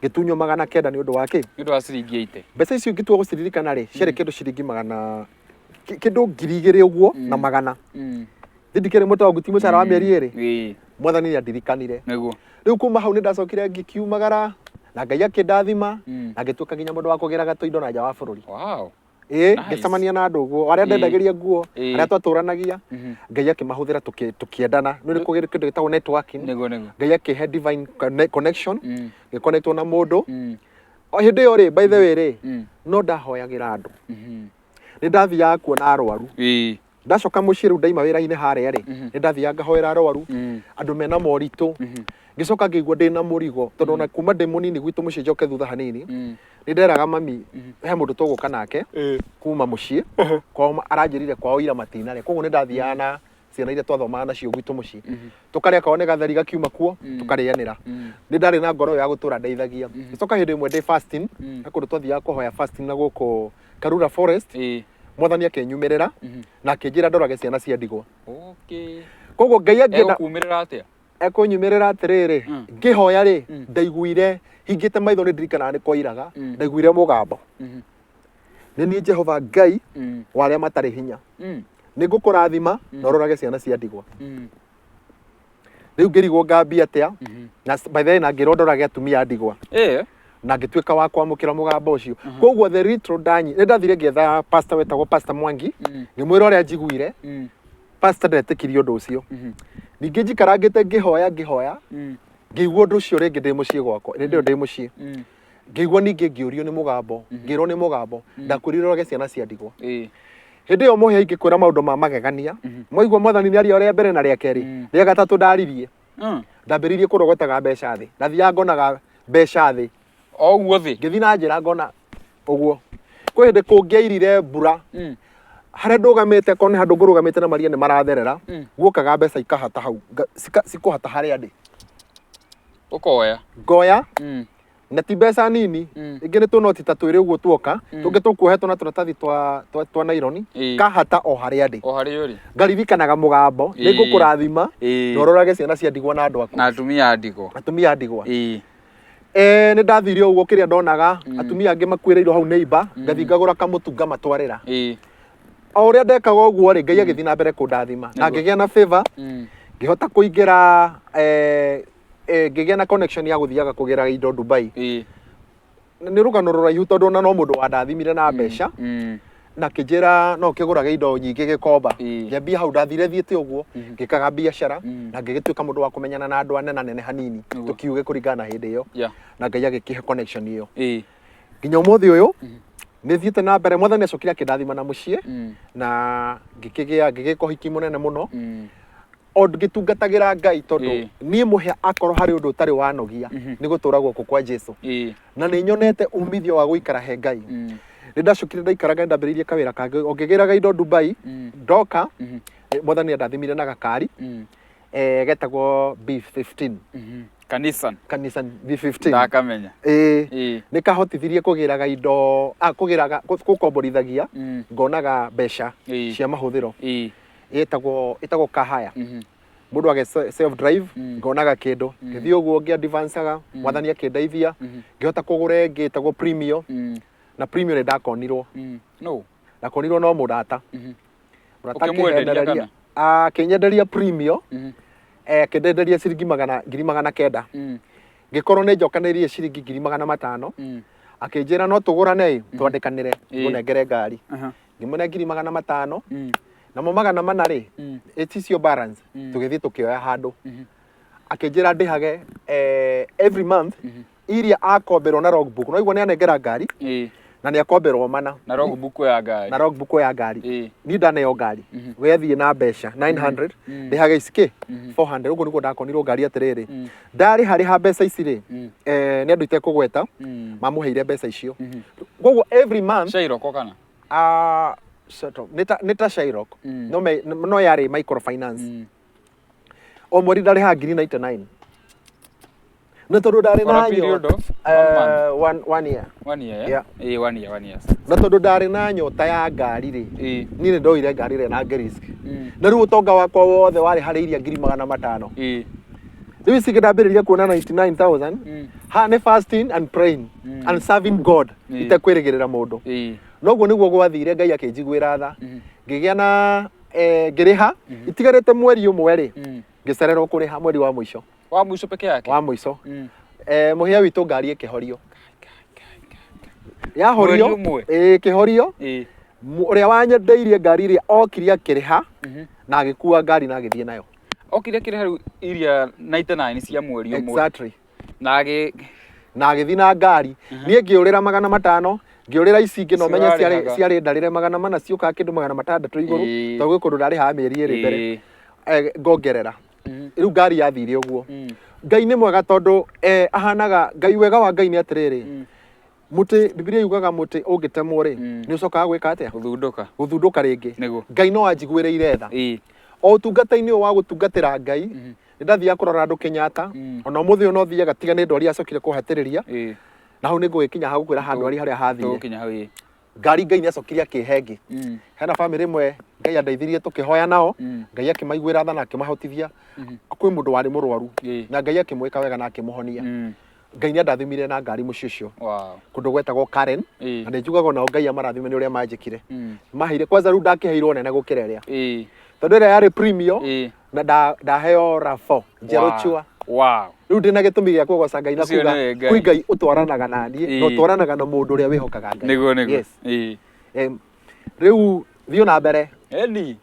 Ngĩtunywo 900 nĩ ũndũ wa kĩ? Nĩ ũndũ wa ciringi 80. Mbeca icio ngĩtua gũciririkana rĩ, ciarĩ kĩndũ ciringi magana, kĩndũ ngiri igĩrĩ ũguo na magana. Thi ndikĩrĩ mũtongu, ti mũcara wa mĩeri ĩrĩ. Mwathani nĩ andirikanire. Rĩu kuma hau nĩ ndacokire ngĩkiumagara na Ngai akĩndathima, na ngĩtuĩka nginya mũndũ wa kũgĩraga tũindo na nja wa bũrũri. Nice. Ngĩcemania na andũ ũguo, arĩa ndendagĩria nguo, arĩa twatũranagia, Ngai akĩmahũthĩra tũkĩendana. Nĩ kũrĩ kĩndũ gĩtagwo networking. Nĩguo, nĩguo. Ngai akĩhe divine connection, ngĩconnectwo na mũndũ. O hĩndĩ ĩyo rĩ, by the way rĩ, no ndahoyagĩra andũ. Nĩ ndathiaga kuona arwaru. Ndacoka mũciĩ rĩu ndaima wĩra-inĩ harĩa rĩ, nĩ ndathiaga ngahoera arwaru, andũ mena moritũ. Ngĩcoka ngĩigua ndĩna mũrigo tondũ ona kuma ndĩ mũnini gwitũ mũciĩ njoke thutha hanini, nĩ nderaga mami he mũndũ tũgũka nake kuma mũciĩ kwao, aranjĩrire kwao ira matinarĩa, koguo nĩ ndathiaga na ciana iria twathomaga nacio gwitũ mũciĩ, tũkarĩa korwo nĩ gatheri gakiuma kuo tũkarĩanĩra. Nĩ ndarĩ na ngoro ĩyo ya gũtũra ndeithagia. Ngĩcoka hĩndĩ ĩmwe ndĩ fasting, he kũndũ twathiaga kũhoya fasting na gũkũ Karura Forest, Mwathani akĩnyumĩrĩra na akĩnjĩra ndorage ciana cia ndigwa. Koguo Ngai angĩenda Egũkumĩrĩra atĩa? Ekũnyumĩrĩra atĩrĩrĩ, ngĩhoya rĩ, ndaiguire hingĩte maitho, nĩ ndirikanaga nĩ kwairaga, ndaiguire mũgambo, "Nĩ niĩ Jehova Ngai wa arĩa matarĩ hinya, nĩ ngũkũrathima na ũrorage ciana cia ndigwa." Rĩu ngĩrigwo ngambia atĩa na by the way, na ngĩrwo ndorage atumia a ndigwa. Na ngĩtuĩka wa kwamũkĩra mũgambo ũcio. Koguo the little ndanyi nĩ ndathire ngĩetha pastor wetagwo Pastor Mwangi, ngĩmwĩra ũrĩa njiguire. Pastor ndetĩkirie ũndũ ũcio. Ningĩ njikarangĩte ngĩhoya ngĩhoya, ngĩigua ũndũ ũcio rĩngĩ ndĩ mũciĩ gwakwa. Hĩndĩ ĩyo ndĩ mũciĩ ngĩigua ningĩ ngĩũrio nĩ mũgambo, ngĩrwo nĩ mũgambo, "Ndakwĩrire ũrage ciana cia ndigwa." Hĩndĩ ĩyo mũhĩa ingĩkwĩra maũndũ ma magegania. Mwaigua Mwathani nĩ aria rĩa mbere na rĩa kerĩ, rĩa gatatũ ndaririe, ndambĩrĩirie kũrogotaga mbeca thĩ. Ndathiaga ngonaga mbeca thĩ. O ũguo thĩ. Ngĩthiĩ na njĩra ngona ũguo. Kwĩ hĩndĩ kũngĩairire mbura, harĩa ndũgamĩte, korwo nĩ handũ ngũrũgamĩte na maria nĩ maratherera, guokaga mbeca ikahata hau, cikũhata harĩa ndĩ. Ũkoya. Ngoya. Na ti mbeca nini. Ingĩ nĩ tũnoti ta twĩrĩ ũguo tuoka, tũngĩ tũkuohetwo na tũratathi twa naironi. Kahata o harĩa ndĩ. O harĩa ũrĩ. Ngaririkanaga mũgambo, "Nĩ ngũkũrathima na ũrorage ciana cia ndigwa na andũ aku." Na atumia a ndigwa. Atumia a ndigwa. Nĩ ndathire ũguo, kĩrĩa ndonaga atumia angĩ makuĩrĩirwo hau neighbor, ngathiĩ ngagũra kamũtu ngamatwarĩra. O ũrĩa ndekaga ũguo rĩ, Ngai agĩthiĩ na mbere kũndathima na ngĩgĩa na favor, ngĩhota kũingĩra, ngĩgĩa na connection ya gũthiaga kũgĩra indo Dubai. Nĩ rũgano rũraihu tondũ ona no mũndũ wandathimire na mbeca na kĩnjĩra no kĩgũrage indo nyingĩ gĩkomba. Ngĩambia hau, ndathire thiĩte ũguo ngĩkaga biacara na ngĩgĩtuĩka mũndũ wa kũmenyana na andũ anene anene hanini, tũkiuge kũringana na hĩndĩ ĩyo, na Ngai agĩkĩhe connection ĩyo. Nginya ũmũthĩ ũyũ nĩ thiĩte na mbere. Mwathani acokire akĩndathima na mũciĩ na ngĩkĩgĩa, ngĩgĩka ũhiki mũnene mũno o ngĩtungatagĩra Ngai, tondũ niĩ mũhĩa akorwo harĩ ũndũ ũtarĩ wanogia nĩ gũtũra guoko kwa Jesu, na nĩ nyonete umithio wa gũikara he Ngai. Nĩ ndacokire ndaikaraga, ndambĩrĩirie kawĩra kangĩ o ngĩgĩraga indo Dubai. Ndoka, Mwathani andathimire na gakari getagwo B15. Ka Nissan. Ka Nissan B15. Ndakamenya. Ĩĩ. Nĩ kahotithirie kũgĩraga indo, kũgĩraga, gũkomborithagia, ngonaga mbeca cia mahũthĩro. Ĩtagwo kahaya. Mũndũ age self drive, ngonaga kĩndũ ngĩthiĩ ũguo ngĩ advanceaga. Mwathani akĩndeithia ngĩhota kũgũra ĩngĩ ĩtagwo Premio. Na Premio nĩ ndakonirwo. No. Ndakonirwo no mũrata. Mũrata Ũkĩmwenderia? Akĩhendereria. Kana? Akĩnyenderia Premio, akĩndenderia ciringi 900,000. Ngĩkorwo nĩ njokanĩirie ciringi 500,000. Akĩnjĩra no tũgũrane ĩ, twandĩkanĩre, ngũnengere ngari. Ngĩmũne 500,000, namo 400 rĩ, ĩticio balance. Tũgĩthiĩ tũkĩoya handũ. Akĩnjĩra ndĩhage every month iria akomberwo na logbook. No igua nĩ anengera ngari na nĩ akomberwo mana. Na logbook ya ngari. Na logbook ya ngari. Niĩ ndaneo ngari, we athiĩ na mbeca 900, ndĩhage ici kĩ 400. Ũguo nĩguo ndakonirwo ngari. Atĩrĩrĩ, ndarĩha rĩha mbeca ici rĩ, nĩ andũ itekũgweta mamũheire mbeca icio. Koguo every month Shairoko kana? Ah, sort of. Nĩ ta Shylock. No yarĩ microfinance. O mweri ndarĩhaga 99,000 nĩ tondũ ndarĩ For a na period nyota of one month. One year. One year, eh? Yeah. One year, one year. Na tondũ ndarĩ na nyota ya ngari rĩ, niĩ nĩ ndoire ngari ĩrĩa na ngĩrisk. Na rĩu ũtonga wakwa wothe warĩ harĩ iria 500,000. Rĩu ici ndambĩrĩria kuona 99,000. Ha nĩ fasting and praying and serving God itekwĩrĩgĩrĩra mũndũ. Noguo nĩguo gwathire. Ngai akĩnjiguĩra tha, ngĩgĩa na ngĩrĩha itigarĩte mweri ũmwe rĩ, ngĩcererwo kũrĩha mweri wa mũico. Wa mũico peke yake? Wa mũico. Mũhĩa witũ, ngari ĩkĩhorio. Yahorio, Mweri ũmwe? Ĩĩ, ĩkĩhorio. Ũrĩa wanyendeirie ngari ĩrĩa okire akĩrĩha na agĩkua ngari na agĩthiĩ nayo. Okire akĩrĩha rĩu iria 99 cia mweri ũmwe? Exactly. Na agĩ Na agĩthiĩ na ngari. Niĩ ngĩũrĩra 500. Ngĩũrĩra ici ingĩ, no Icio menye ciarĩ warĩhaga. ciarĩ ndarĩre 400, ciũkaga kĩndũ 600 igũrũ, tondũ gwĩ kũndũ ndarĩhaga mĩeri 2 mbere. Ngongerera. Rĩu ngari yathire ũguo. Ngai nĩ mwega tondũ ahanaga Ngai, wega wa Ngai nĩ atĩrĩrĩ, mũtĩ, Bibilia yugaga mũtĩ ũngĩtemwo rĩ, nĩ ũcokaga gwĩka atĩa? Gũthundũka. Gũthundũka rĩngĩ. Nĩguo. Ngai no anjiguĩrĩire tha. O ũtungata-inĩ ũyũ wa gũtungatĩra Ngai, nĩ ndathiaga kũrora andũ Kenyatta. Ona ũmũthĩ ũyũ no thiaga, tiga nĩ ndwari yacokire kũhatĩrĩria. Na hau nĩ ngũgĩkinya ha gũkwĩra ha ndwari harĩa hathire. Tũgũkinya hau, ĩĩ. Ngari Ngai nĩ acokire akĩhe ĩngĩ. Hena bamĩrĩ ĩmwe Ngai andeithirie tũkĩhoya nao, Ngai akĩmaiguĩra tha na akĩmahotithia. Kwĩ mũndũ warĩ mũrwaru, na Ngai akĩmwĩka wega na akĩmũhonia. Ngai nĩ andathimire na ngari mũciĩ ũcio, kũndũ gwetagwo Karen. Na nĩ njugaga onao Ngai amarathime nĩ ũrĩa manjĩkire. Maheire kwanza, rĩu ndakĩheirwo nene gũkĩra ĩrĩa, tondũ ĩrĩa yarĩ Premio, na ndaheo RAV4 njerũ chua. Rĩu ndĩna gĩtũmi gĩa kũgoca Ngai na Ũcio kuga nĩwe Ngai. kwĩ Ngai ũtwaranaga na niĩ, na ũtwaranaga na mũndũ ũrĩa wĩhokaga Ngai. Nĩguo, nĩguo. Yes. Rĩu thiĩ na mbere. Eni.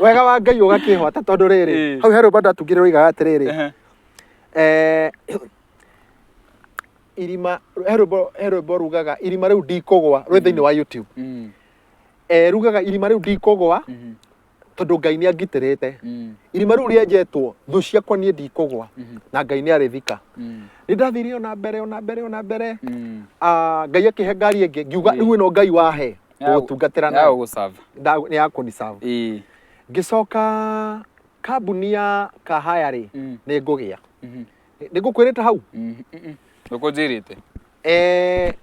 Wega wa Ngai ũgakĩhota, tondũ rĩrĩ, hau he rwĩmbo ndatungire rũigaga atĩrĩrĩ, irima, he rwĩmbo rugaga irima rĩu ndikũgwa, rwĩ thĩinĩ wa YouTube. Rugaga irima rĩu ndikũgwa, tondũ Ngai nĩ angitĩrĩte. Irima rĩu rĩenjetwo thũ ciakwa, niĩ ndikũgwa, na Ngai nĩ arĩthika. Nĩ ndathire ona mbere, ona mbere, ona mbere. Ah, Ngai akĩhe ngari ĩngĩ, ngiuga rĩu ĩno Ngai wahe gũtungatĩra Ya nayo gũgũserve. Nĩ ya kũniserve. Ngĩcoka kambuni ya Kahaya rĩ, nĩ ngũgĩa, nĩ ngũkwĩrĩte hau. Ndũkũnjĩrĩte.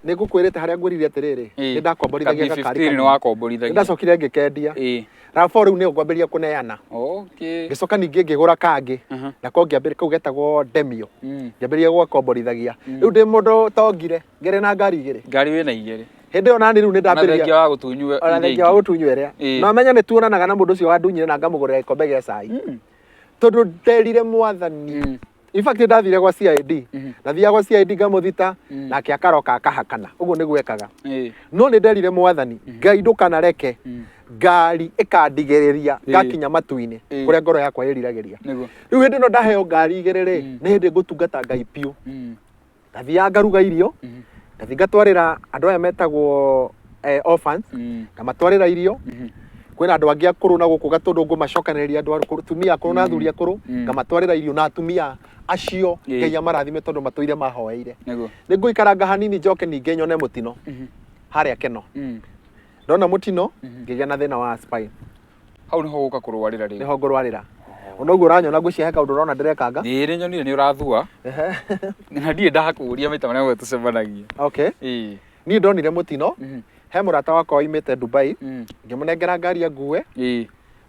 Nĩ ngũkwĩrĩte harĩa ngwĩrire atĩrĩrĩ, nĩ ndakomborithagia Ka gakari B15 nĩ kanini. Nĩ wakomborithagia. ndacokire ngĩkendia. RAV4 rĩu nĩyo ngwambĩrĩria kũneana. Ngĩcoka ningĩ ngĩgũra kangĩ, nako ngĩambĩrĩria, kau getagwo Demio. Ngĩambĩrĩria gũgakomborithagia. Rĩu ndĩ mũndũ tongire ngĩrĩ na ngari igĩrĩ. Ngari wĩna igĩrĩ. Hĩndĩ ĩyo nani rĩu nĩ Ona ndambĩrĩria thengia wa gũtunywo ona iria thengia wa ingĩ. gũtunywo ĩrĩa. Na ũmenye nĩ tuonanaga na mũndũ ũcio wandunyire na ngamũgũrĩra gĩkombe gĩa cai, tondũ nderire Mwathani. In fact, ndathire gwa CID. Ndathiaga gwa CID ngamũthita, nake akaroka akahakana. Ũguo nĩguo ekaga. No nĩ nderire Mwathani Ngai, ndũkanareke ngari ĩkandigĩrĩria ngakinya matu-inĩ kũrĩa ngoro yakwa ĩriragĩria. Rĩu hĩndĩ ĩno ndaheo ngari igĩrĩ rĩ, nĩ hĩndĩ ngũtungata Ngai biũ. Ndathiaga ngaruga irio, ngathiĩ ngatwarĩra andũ aya metagwo orphans, ngamatwarĩra irio. Kwĩna andũ angĩ akũrũ na gũkũ Gatũndũ, ngũmacokanĩrĩria, andũ akũrũ, atumia akũrũ na athuri akũrũ, ngamatwarĩra irio, na atumia acio Ngai amarathime tondũ matũire mahoeire. Nĩ ngũikaranga hanini, njoke ningĩ nyone mũtino harĩa Keno. Ndona mũtino, ngĩgĩa na thĩna wa spine. Hau nĩho gũka kũrwarĩra rĩu. Nĩho ngũrwarĩra. Ona ũguo ũranyona, ngwĩciria he kaũndũ ũrona ndĩrekanga. Ĩĩ, nĩ nyonire nĩ ũrathua. Na ndirĩ ndakũria maita marĩa mothe tũcemanagia. Okay. Niĩ ndonire mũtino, he mũrata wakwa waimĩte Dubai, ngĩmũnengera ngari angue.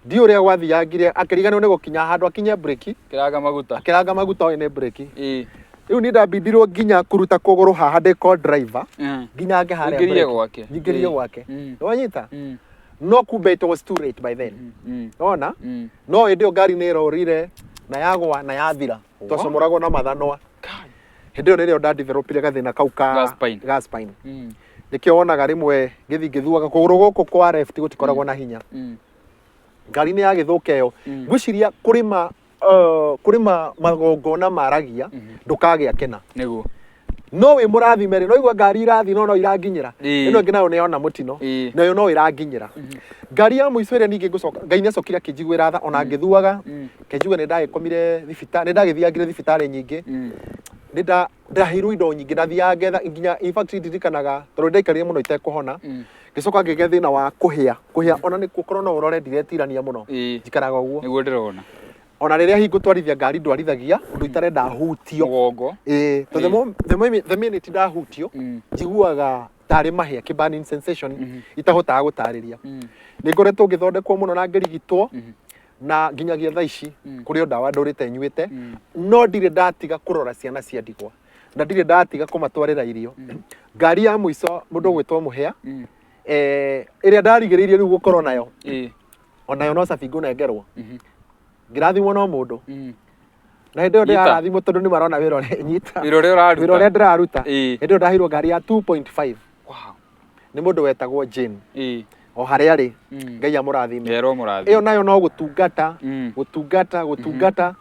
Ndiũ ũrĩa gwathiangire, akĩriganĩrwo nĩ gũkinya handũ akinye breki. Kĩranga maguta. Akĩranga maguta, oĩ nĩ breki. Rĩu niĩ ndambindirwo nginya kũruta kũgũrũ haha ndĩ co driver, nginya nge harĩa Ũingĩrie breki. gwake. Nyingĩrie gwake. Nĩwanyita? No kumbe it was too late by then. Ona no hĩndĩ ĩyo ngari nĩ ĩrorire na yagwa na yathira. Twacomoragwo na mathanwa. Hĩndĩ ĩyo nĩrĩo ndadevelopire gathĩna kau ka Ga spine. Ga spine. Nĩkĩo wonaga rĩmwe ngĩthiĩ ngĩthuaga, kũgũrũ gũkũ kwa left gũtikoragwo na hinya. Ngari nĩ yagĩthũka ĩyo. Ngwĩciria kũrĩma, kũrĩma magongona maragia ndũkagĩa kĩna. No wĩ mũrathime rĩ, no igua ngari irathiĩ, no iranginyĩra. Ĩno ĩngĩ nayo nĩ yona mũtino, nayo no ĩranginyĩra. Ngari ya mũico ĩrĩa ningĩ ngũcoka, Ngai nĩ acokire akĩnjiguĩra tha ona ngĩthuaga. Kenjuge nĩ ndagĩkomire thibitarĩ, nĩ ndagĩthiangire thibitarĩ nyingĩ. Nĩ ndaheirwo indo nyingĩ, ndathiaga ngetha nginya, in fact ndirikanaga tondũ ndaikarire mũno itekũhona. Ngĩcoka ngĩgĩa thĩna wa kũhĩa, kũhĩa ona nĩ gũkorwo no ũrore ndiretirania mũno. Njikaraga ũguo. Nĩguo ndĩrona. Ona rĩrĩa hihi ngũtwarithia ngari, ndwarithagia ũndũ itarenda hutio. Mũgongo. Ĩĩ, to the minute ndahutio, njiguaga tarĩ mahĩa, kĩ burning sensation itahotaga gũtarĩria. Nĩ ngoretwo ngĩthondekwo mũno na ngĩrigitwo, na nginyagia thaa ici kũrĩ o ndawa ndũrĩte nyuĩte, no ndirĩ ndatiga kũrora ciana cia ndigwa, na ndirĩ ndatiga kũmatwarĩra irio. Ngari ya mũico, mũndũ ũgwĩtwo Mũhĩa, ĩrĩa ndarigĩrĩirie rĩu gũkorwo nayo, onayo no cabi ngũnengerwo. Ngĩrathimwo no mũndũ, na hĩndĩ ĩyo Nyita. ndĩrarathimwo tondũ nĩ marona wĩra ũrĩa nyita. Wĩra ũrĩa ũraruta. Wĩra ũrĩa ndĩraruta. Hĩndĩ ĩyo ndaheirwo ngari ya 2.5 nĩ mũndũ wetagwo Jane. O harĩa arĩ, Ngai amũrathime. Ngerwo mũrathime. Ĩyo nayo no gũtungata, gũtungata, gũtungata,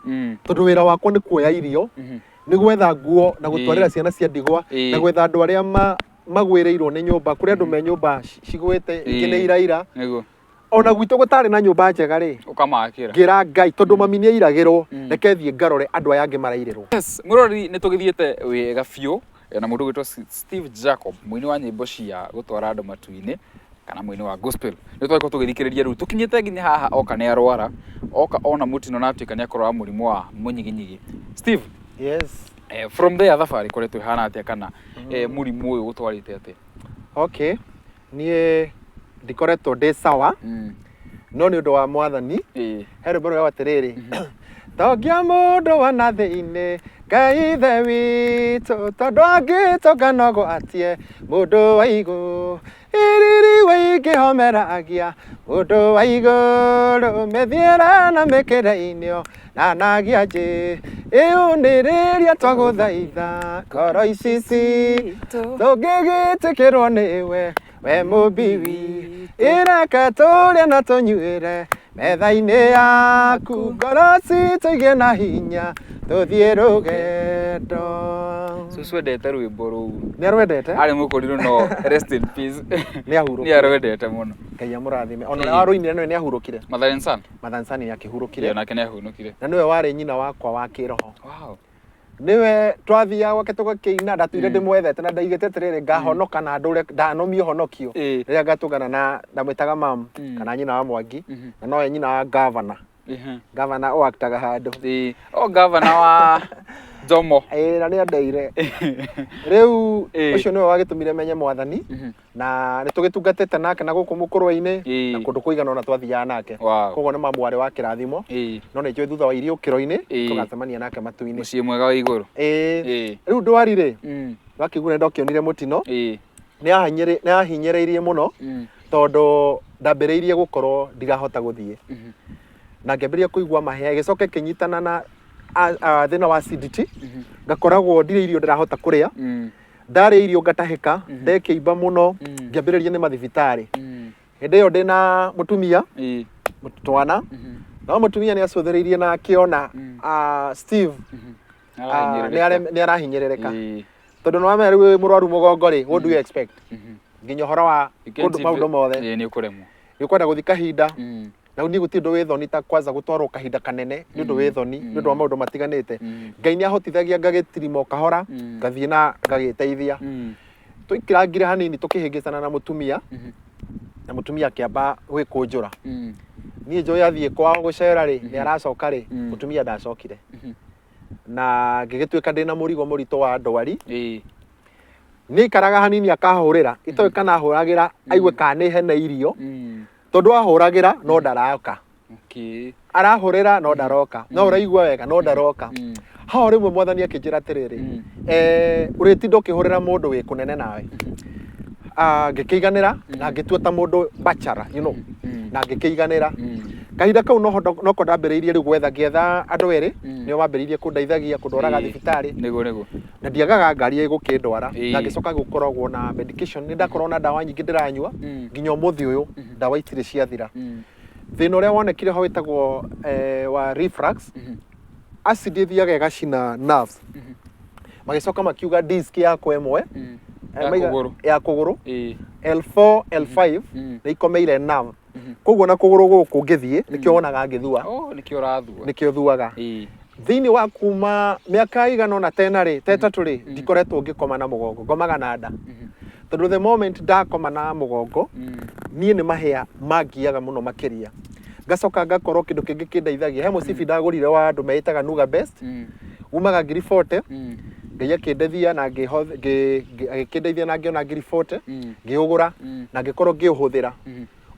tondũ wĩra wakwa nĩ kuoya irio, nĩ gwetha nguo na gũtwarĩra ciana cia ndigwa, na gwetha andũ arĩa ma Magwĩrĩirwo nĩ nyũmba, kũrĩ andũ me nyũmba cigwĩte, ingĩ nĩ iraira. Ona gwitũ gũtarĩ na nyũmba njega rĩ, Ũkamakĩra. Ngĩra Ngai, tondũ mami nĩ airagĩrwo, reke thiĩ ngarore andũ aya angĩ marairĩrwo. Yes, mwĩroreri, nĩ tũgĩthiĩte wega biũ na mũndũ ũgwĩtwo Steve Jacob, mũini wa nyĩmbo cia gũtwara andũ matu-inĩ kana mũini wa gospel. Nĩ twakorwo tũgĩthikĩrĩria, rĩu tũkinyĩte nginya haha oka nĩ arwara, oka ona mũtino na atuĩka nĩ akorwo wa mũrimũ wa mũnyiginyigi. Steve, Yes. From there thabarĩ ĩkoretwo ĩhana atĩa, kana mũrimũ ũyũ ũtwarĩte atĩa? Okay, niĩ ndikoretwo ndĩ sawa, no nĩ ũndũ wa Mwathani. He rwĩmbo rwĩragwo atĩrĩrĩ, "Tongia mũndũ wa na thĩinĩ, Ngai Ithe witũ, tondũ angĩtonga no gwatie mũndũ wa igũrũ, iriri wĩingĩhomeragia mũndũ wa igũrũ, mĩthiĩre na mĩkĩre-inĩ na nagia njĩ ĩyũnĩrĩria, twagũthaitha ngoro ici citũ tũngĩgĩtĩkĩrwo nĩwe, we mũmbi witũ, ĩreke tũrĩe na tũnyuĩre metha-inĩ yaku, ngoro citũ igĩe na hinya tũthiĩ rũgendo." Cucu endete rwĩmbo rũu. Nĩ arwendete. Arĩ mũkũrirũ, no rest in peace. Nĩ ahurũkire. Nĩ arwendete mũno. Ngai amũrathime. Ona ũrĩa warũinire nĩwe nĩ ahurũkire. Mother and Son. Mother Son nĩ akĩhurũkire. Nake nĩ ahurũkire. Na nĩwe warĩ nyina wakwa wa kĩroho. Nĩwe twathiaga gwake tũgakĩina. Ndatũire ndĩmwethete na ndaigĩte atĩrĩrĩ, ngahonoka na ndũre ndanomia ũhonokio rĩrĩa ngatũngana na ndamwĩtaga mam kana nyina wa Mwangi, na nowe nyina wa gavana. Gavana ũaktaga handũ. O gavana wa Jomo. Ĩĩ, na nĩ andeire rĩu. Ũcio nĩwe wagĩtũmire menye Mwathani, na nĩ tũgĩtungatĩte nake na gũkũ mũkũrwe-inĩ na kũndũ kũigana ũna twathiaga nake. Koguo nĩ mamu warĩ wa kĩrathimo, no nĩ njũĩ thutha wa iriũkĩro-inĩ tũgacemania nake matu-inĩ. Mũciĩ mwega wa igũrũ. Ĩĩ. Rĩu ndwari rĩ, wakĩigua nĩ ndokĩonire mũtino, nĩ yahinyĩrĩirie mũno, tondũ ndambĩrĩirie gũkorwo ndirahota gũthiĩ, na ngĩambĩrĩria kũigua mahĩa, ĩgĩcoka ĩkĩnyitana na thĩna wa acidity, ngakoragwo ndirĩ irio ndĩrahota kũrĩa. Ndarĩa irio ngatahĩka, ndekĩimba mũno. Ngĩambĩrĩria nĩ mathibitarĩ. Hĩndĩ ĩyo ndĩna mũtumia, twana, no mũtumia nĩ acũthĩrĩirie na akĩona, Steve nĩ arahinyĩrĩrĩka, tondũ nĩ wamenya rĩu wĩ mũrwaru mũgongo rĩ, what do you expect? Nginya ũhoro wa maũndũ mothe. Nĩ ũkũremwo. Nĩ ũkwenda gũthiĩ kahinda, na niĩ gũtirĩ ũndũ wĩ thoni ta kwanza gũtwarwo kahinda kanene, nĩ ũndũ wĩ thoni nĩ ũndũ wa maũndũ matiganĩte. Ngai nĩ ahotithagia ngagĩtirima o kahora, ngathiĩ na ngagĩteithia. Tũikirangire hanini tũkĩhĩngĩcana na mũtumia, na mũtumia akĩamba gwĩkũnjũra. Niĩ njũĩ athiĩ kwao gũcera rĩ, nĩ aracoka rĩ. Mũtumia ndacokire, na ngĩgĩtuĩka ndĩna mũrigo mũritũ wa ndwari. Nĩ aikaraga hanini akahũrĩra, itoĩ kana ahũragĩra aigue kana nĩ hena irio, tondũ ahũragĩra no ndaroka. Arahũrĩra no ndaroka, no ũraigua wega no ndaroka. Hao rĩmwe Mwathani akĩnjĩra atĩrĩrĩ, ũrĩtinda ũkĩhũrĩra mũndũ wĩ kũnene nawe. Ngĩkĩiganĩra na ngĩtua ta mũndũ bachelor, na ngĩkĩiganĩra. Kahinda kau noho noko ndambĩrĩirie rĩu gwetha, ngĩetha andũ erĩ, nĩo mambĩrĩirie kũndeithagia kũndwaraga thibitarĩ, Nĩguo. na ndiagaga ngari ĩgũkĩndwara. Na ngĩcoka gũkoragwo na medication, nĩ ndakorwo na ndawa nyingĩ ndĩranyua. Nginya ũmũthĩ ũyũ ndawa itirĩ ciathira. Thĩna ũrĩa wonekire ho wĩtagwo wa reflux, acid ĩthiaga ĩgacina nerves. Magĩcoka makiuga disc yakwa ĩmwe Ya kũgũrũ. Ya kũgũrũ, L4 L5, nĩ ikomeire nerve. Koguo na kũgũrũ gũkũ ngĩthiĩ nĩkĩo wonaga ngĩthua. Oh, nĩkĩo ũrathua. Nĩkĩo thuaga. Thĩinĩ wa kuma mĩaka ĩigana ũna, tena rĩ, ta 3 rĩ, ndikoretwo ngĩkoma na mũgongo, ngomaga na nda, tondũ the moment ndakoma na mũgongo, niĩ nĩ mahĩa mangiaga mũno makĩria. Ngacoka ngakorwo kĩndũ kĩngĩ kĩndeithagia, he mũcibi ndagũrire wa andũ meĩtaga Nuga Best, umaga ngiri 40. Ngai akĩndeithia na agĩkĩndeithia na ngĩona ngiri 40, ngĩũgũra na ngĩkorwo ngĩũhũthĩra.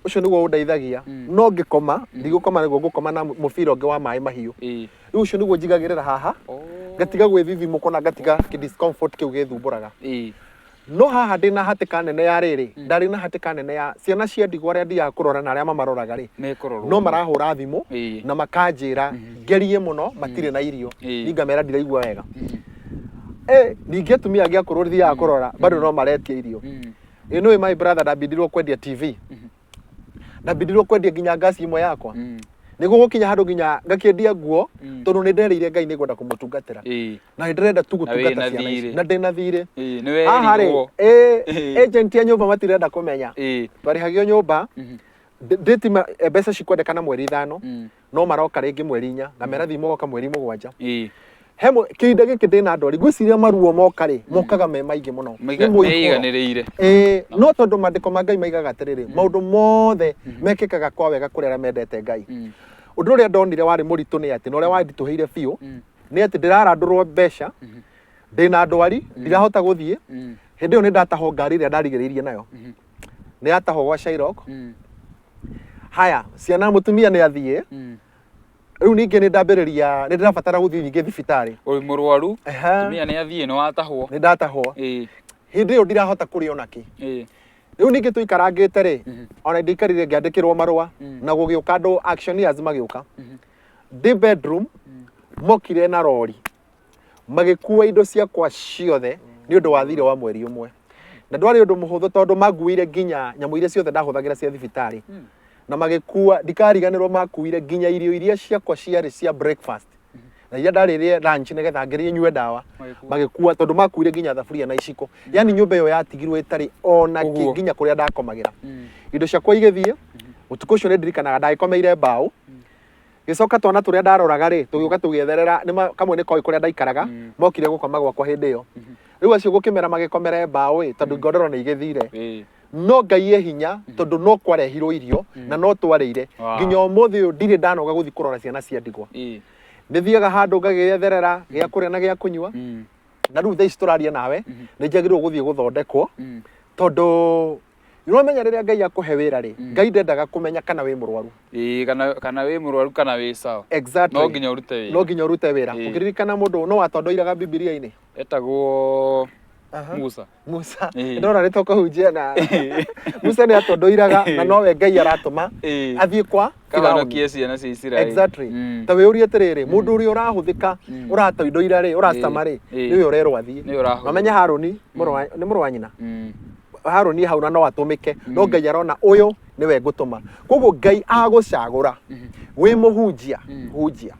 Ũcio nĩguo ũndeithagia, no ngĩkoma ndigũkoma nĩguo, ngũkoma na mũbira ũngĩ wa maĩ mahiũ. Rĩu ũcio nĩguo njigagĩrĩra haha, ngatiga gwĩthithimũko na ngatiga kĩ discomfort kĩu gĩthumbũraga. No haha ndĩna hatĩka nene ya rĩrĩ, ndarĩ na hatĩka nene ya ciana cia ndigwa arĩa ndiaga kũrora na arĩa mamaroraga rĩ, Mekũrorwo. no marahũra thimũ na makanjĩra ngerie mũno, matirĩ na irio. Niĩ ngamera ndiraigua wega. Ningĩ atumia angĩ akũrũ thiaga kũrora bado no maretia irio. You know, my brother, ndambindirwo kwendia TV, ndambindirwo kwendia nginya ngasi ĩmwe yakwa. Nĩ gũgũkinya handũ nginya ngakĩendia nguo, tondũ nĩ nderĩire Ngai nĩ ngwenda kũmũtungatĩra. Na nĩ ndĩrenda tu Na wĩna gũtungata ciana ici. thirĩ. Na ndĩna thirĩ. Ĩĩ, nĩ Haha rĩ, werirwo. Agent ya nyũmba matirenda kũmenya. Twarĩhagio nyũmba, ndĩti mbeca cikwendekana mweri 5, no maroka rĩngĩ mweri 4, ngamera thiĩ mũgoka mweri 7. He kĩhinda gĩkĩ ndĩna ndwari, ngwĩciria maruo moka rĩ, mokaga me maingĩ mũno. Nĩ mũihũro. Meiganĩrĩire. Ĩĩ, no tondũ maandĩko ma Ngai maigaga atĩrĩrĩ, maũndũ mothe mekĩkaga kwa wega kũrĩ arĩa mendete Ngai. Ũndũ ũrĩa ndonire warĩ mũritũ nĩ atĩ, na ũrĩa wanditũhĩire biũ, nĩ atĩ ndĩrarandũrwo mbeca, ndĩna ndwari, ndirahota gũthiĩ. Hĩndĩ ĩyo nĩ ndatahwo ngari ĩrĩa ndarigĩrĩirie nayo. Nĩ yatahwo gwa Shylock. Haya, ciana mũtumia nĩ athiĩ. Rĩu ningĩ nĩ ndambĩrĩria, nĩ ndĩrabatara gũthiĩ ningĩ thibitarĩ. Ũrĩ mũrwaru, mũtumia nĩ athiĩ, nĩ watahwo. Nĩ ndatahwo. Hĩndĩ ĩyo ndirahota kũrĩa ona kĩ. Rĩu ningĩ tũikarangĩte rĩ, ona ndaikarire ngĩandĩkĩrwo marũa, na gũgĩũka andũ auctioneers magĩũka. Ndĩ bedroom, mokire na rori, magĩkua indo ciakwa ciothe nĩ ũndũ wa thirĩ wa mweri ũmwe. Na ndwarĩ ũndũ mũhũthũ tondũ manguĩire nginya nyamũ iria ciothe ndahũthagĩra cia thibitarĩ. Na magĩkua, ndikariganĩrwo makuire nginya irio iria ciakwa ciarĩ cia breakfast. Na iria ndarĩrĩe lunch nĩgetha ngĩrĩe nyue ndawa. Magĩkua tondũ makuire nginya thaburia na iciko. Yaani nyũmba ĩyo yatigirwo ĩtarĩ ona kĩ nginya kũrĩa ndakomagĩra. Indo ciakwa igĩthiĩ, ũtukũ ũcio nĩ ndirikanaga ndagĩkomeire mbaũ. Gĩcoka twana tũrĩa ndaroraga rĩ, tũgĩũka tũgĩetherera, kamwe nĩ koĩ kũrĩa ndaikaraga, mokire gũkoma gwakwa hĩndĩ ĩyo. Rĩu acio gũkĩmera magĩkomere mbaũ ĩ, tondũ ngondoro nĩ igĩthire. No Ngai e hinya, tondũ no kwarehirwo irio, na no twarĩire. Nginya ũmũthĩ ũyũ ndirĩ ndanoga gũthiĩ kũrora ciana cia ndigwa. Nĩ thiaga handũ ngagĩetherera gĩa kũrĩa na gĩa kũnyua. Na rĩu thaa ici tũraria nawe, nĩ njagĩrĩirwo gũthiĩ gũthondekwo, tondũ nĩũramenya rĩrĩa Ngai akũhe wĩra rĩ, Ngai ndendaga kũmenya kana wĩ mũrwaru. Ĩĩ, kana wĩ mũrwaru kana wĩ sawa. Exactly. No nginya ũrute wĩra. No nginya ũrute wĩra. Ũkĩririkana mũndũ no watondoiraga Bibilia-inĩ? Etagwo Musa. Musa. Ndona nĩ tũkũhunjia na Musa nĩ atondoiraga na nowe Ngai aratũma athiĩ kwa Firaũni. Kahonokie ciana cia Isiraeli. Exactly. Ta wĩyũrie atĩrĩrĩ, mũndũ ũrĩa ũrahũthĩka, ũratondoira rĩ, ũracama rĩ, nĩwe ũrerwo athiĩ. Nĩwe ũrahũthĩka. Mamenya Harũni, nĩ mũrũ wa nyina? Harũni hau na no atũmĩke, no Ngai arona ũyũ nĩwe ngũtũma. Koguo Ngai agũcagũra, wĩ mũhunjia, hunjia.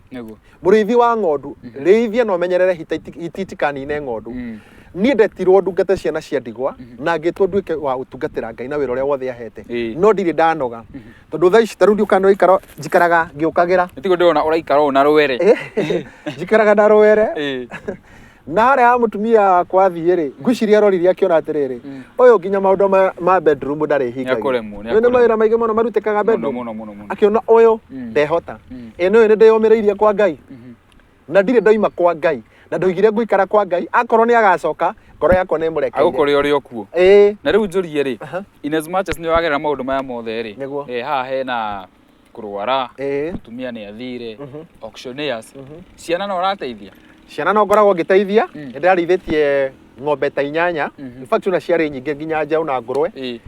Mũrĩithi wa ng'ondu, rĩithia na ũmenyerere hiti itikanine ng'ondu. Niĩ ndetirwo ndungate ciana cia ndigwa, na ngĩtwo nduĩke wa gũtungatĩra Ngai na wĩra ũrĩa wothe ahete. No ndirĩ ndanoga. Tondũ thaa ici ta rĩu ndiũkaga nĩ njikaraga ngĩũkagĩra. Nĩ tiguo ndĩrona ũraikara ũũ na rwere. Njikaraga na rwere. Na harĩa ha mũtumia wakwa athiĩ rĩ, ngwĩciria arorire akĩona atĩrĩrĩ, ũyũ nginya maũndũ ma bedroom ndarĩ hingagia. Nĩakũremwo, Nĩ nĩakũremwo. mawĩra maingĩ mũno marutĩkaga Mũno, bedroom. mũno, mũno, mũno. Akĩona ũyũ ndehota. Ĩ nĩ ũyũ nĩ ndĩyũmĩrĩirie kwa Ngai. Na ndirĩ ndoima kwa Ngai. Na ndoigire ngũikara kwa Ngai, akorwo nĩ agacoka, ngoro yakwa nĩ ĩmũrekeire. Agũkore ũrĩ o kuo. Ĩĩ. Na rĩu njũrie rĩ, in as much as nĩ wagerera maũndũ maya mothe rĩ, Nĩguo. Haha hena kũrwara, Ĩĩ. mũtumia nĩ athire, auctioneers, ciana no ũrateithia? Ciana no ngoragwo ngĩteithia, nĩ ndĩrarĩithĩtie ng'ombe ta 8, in fact ona ciarĩ nyingĩ nginya njaũ na ngũrwe.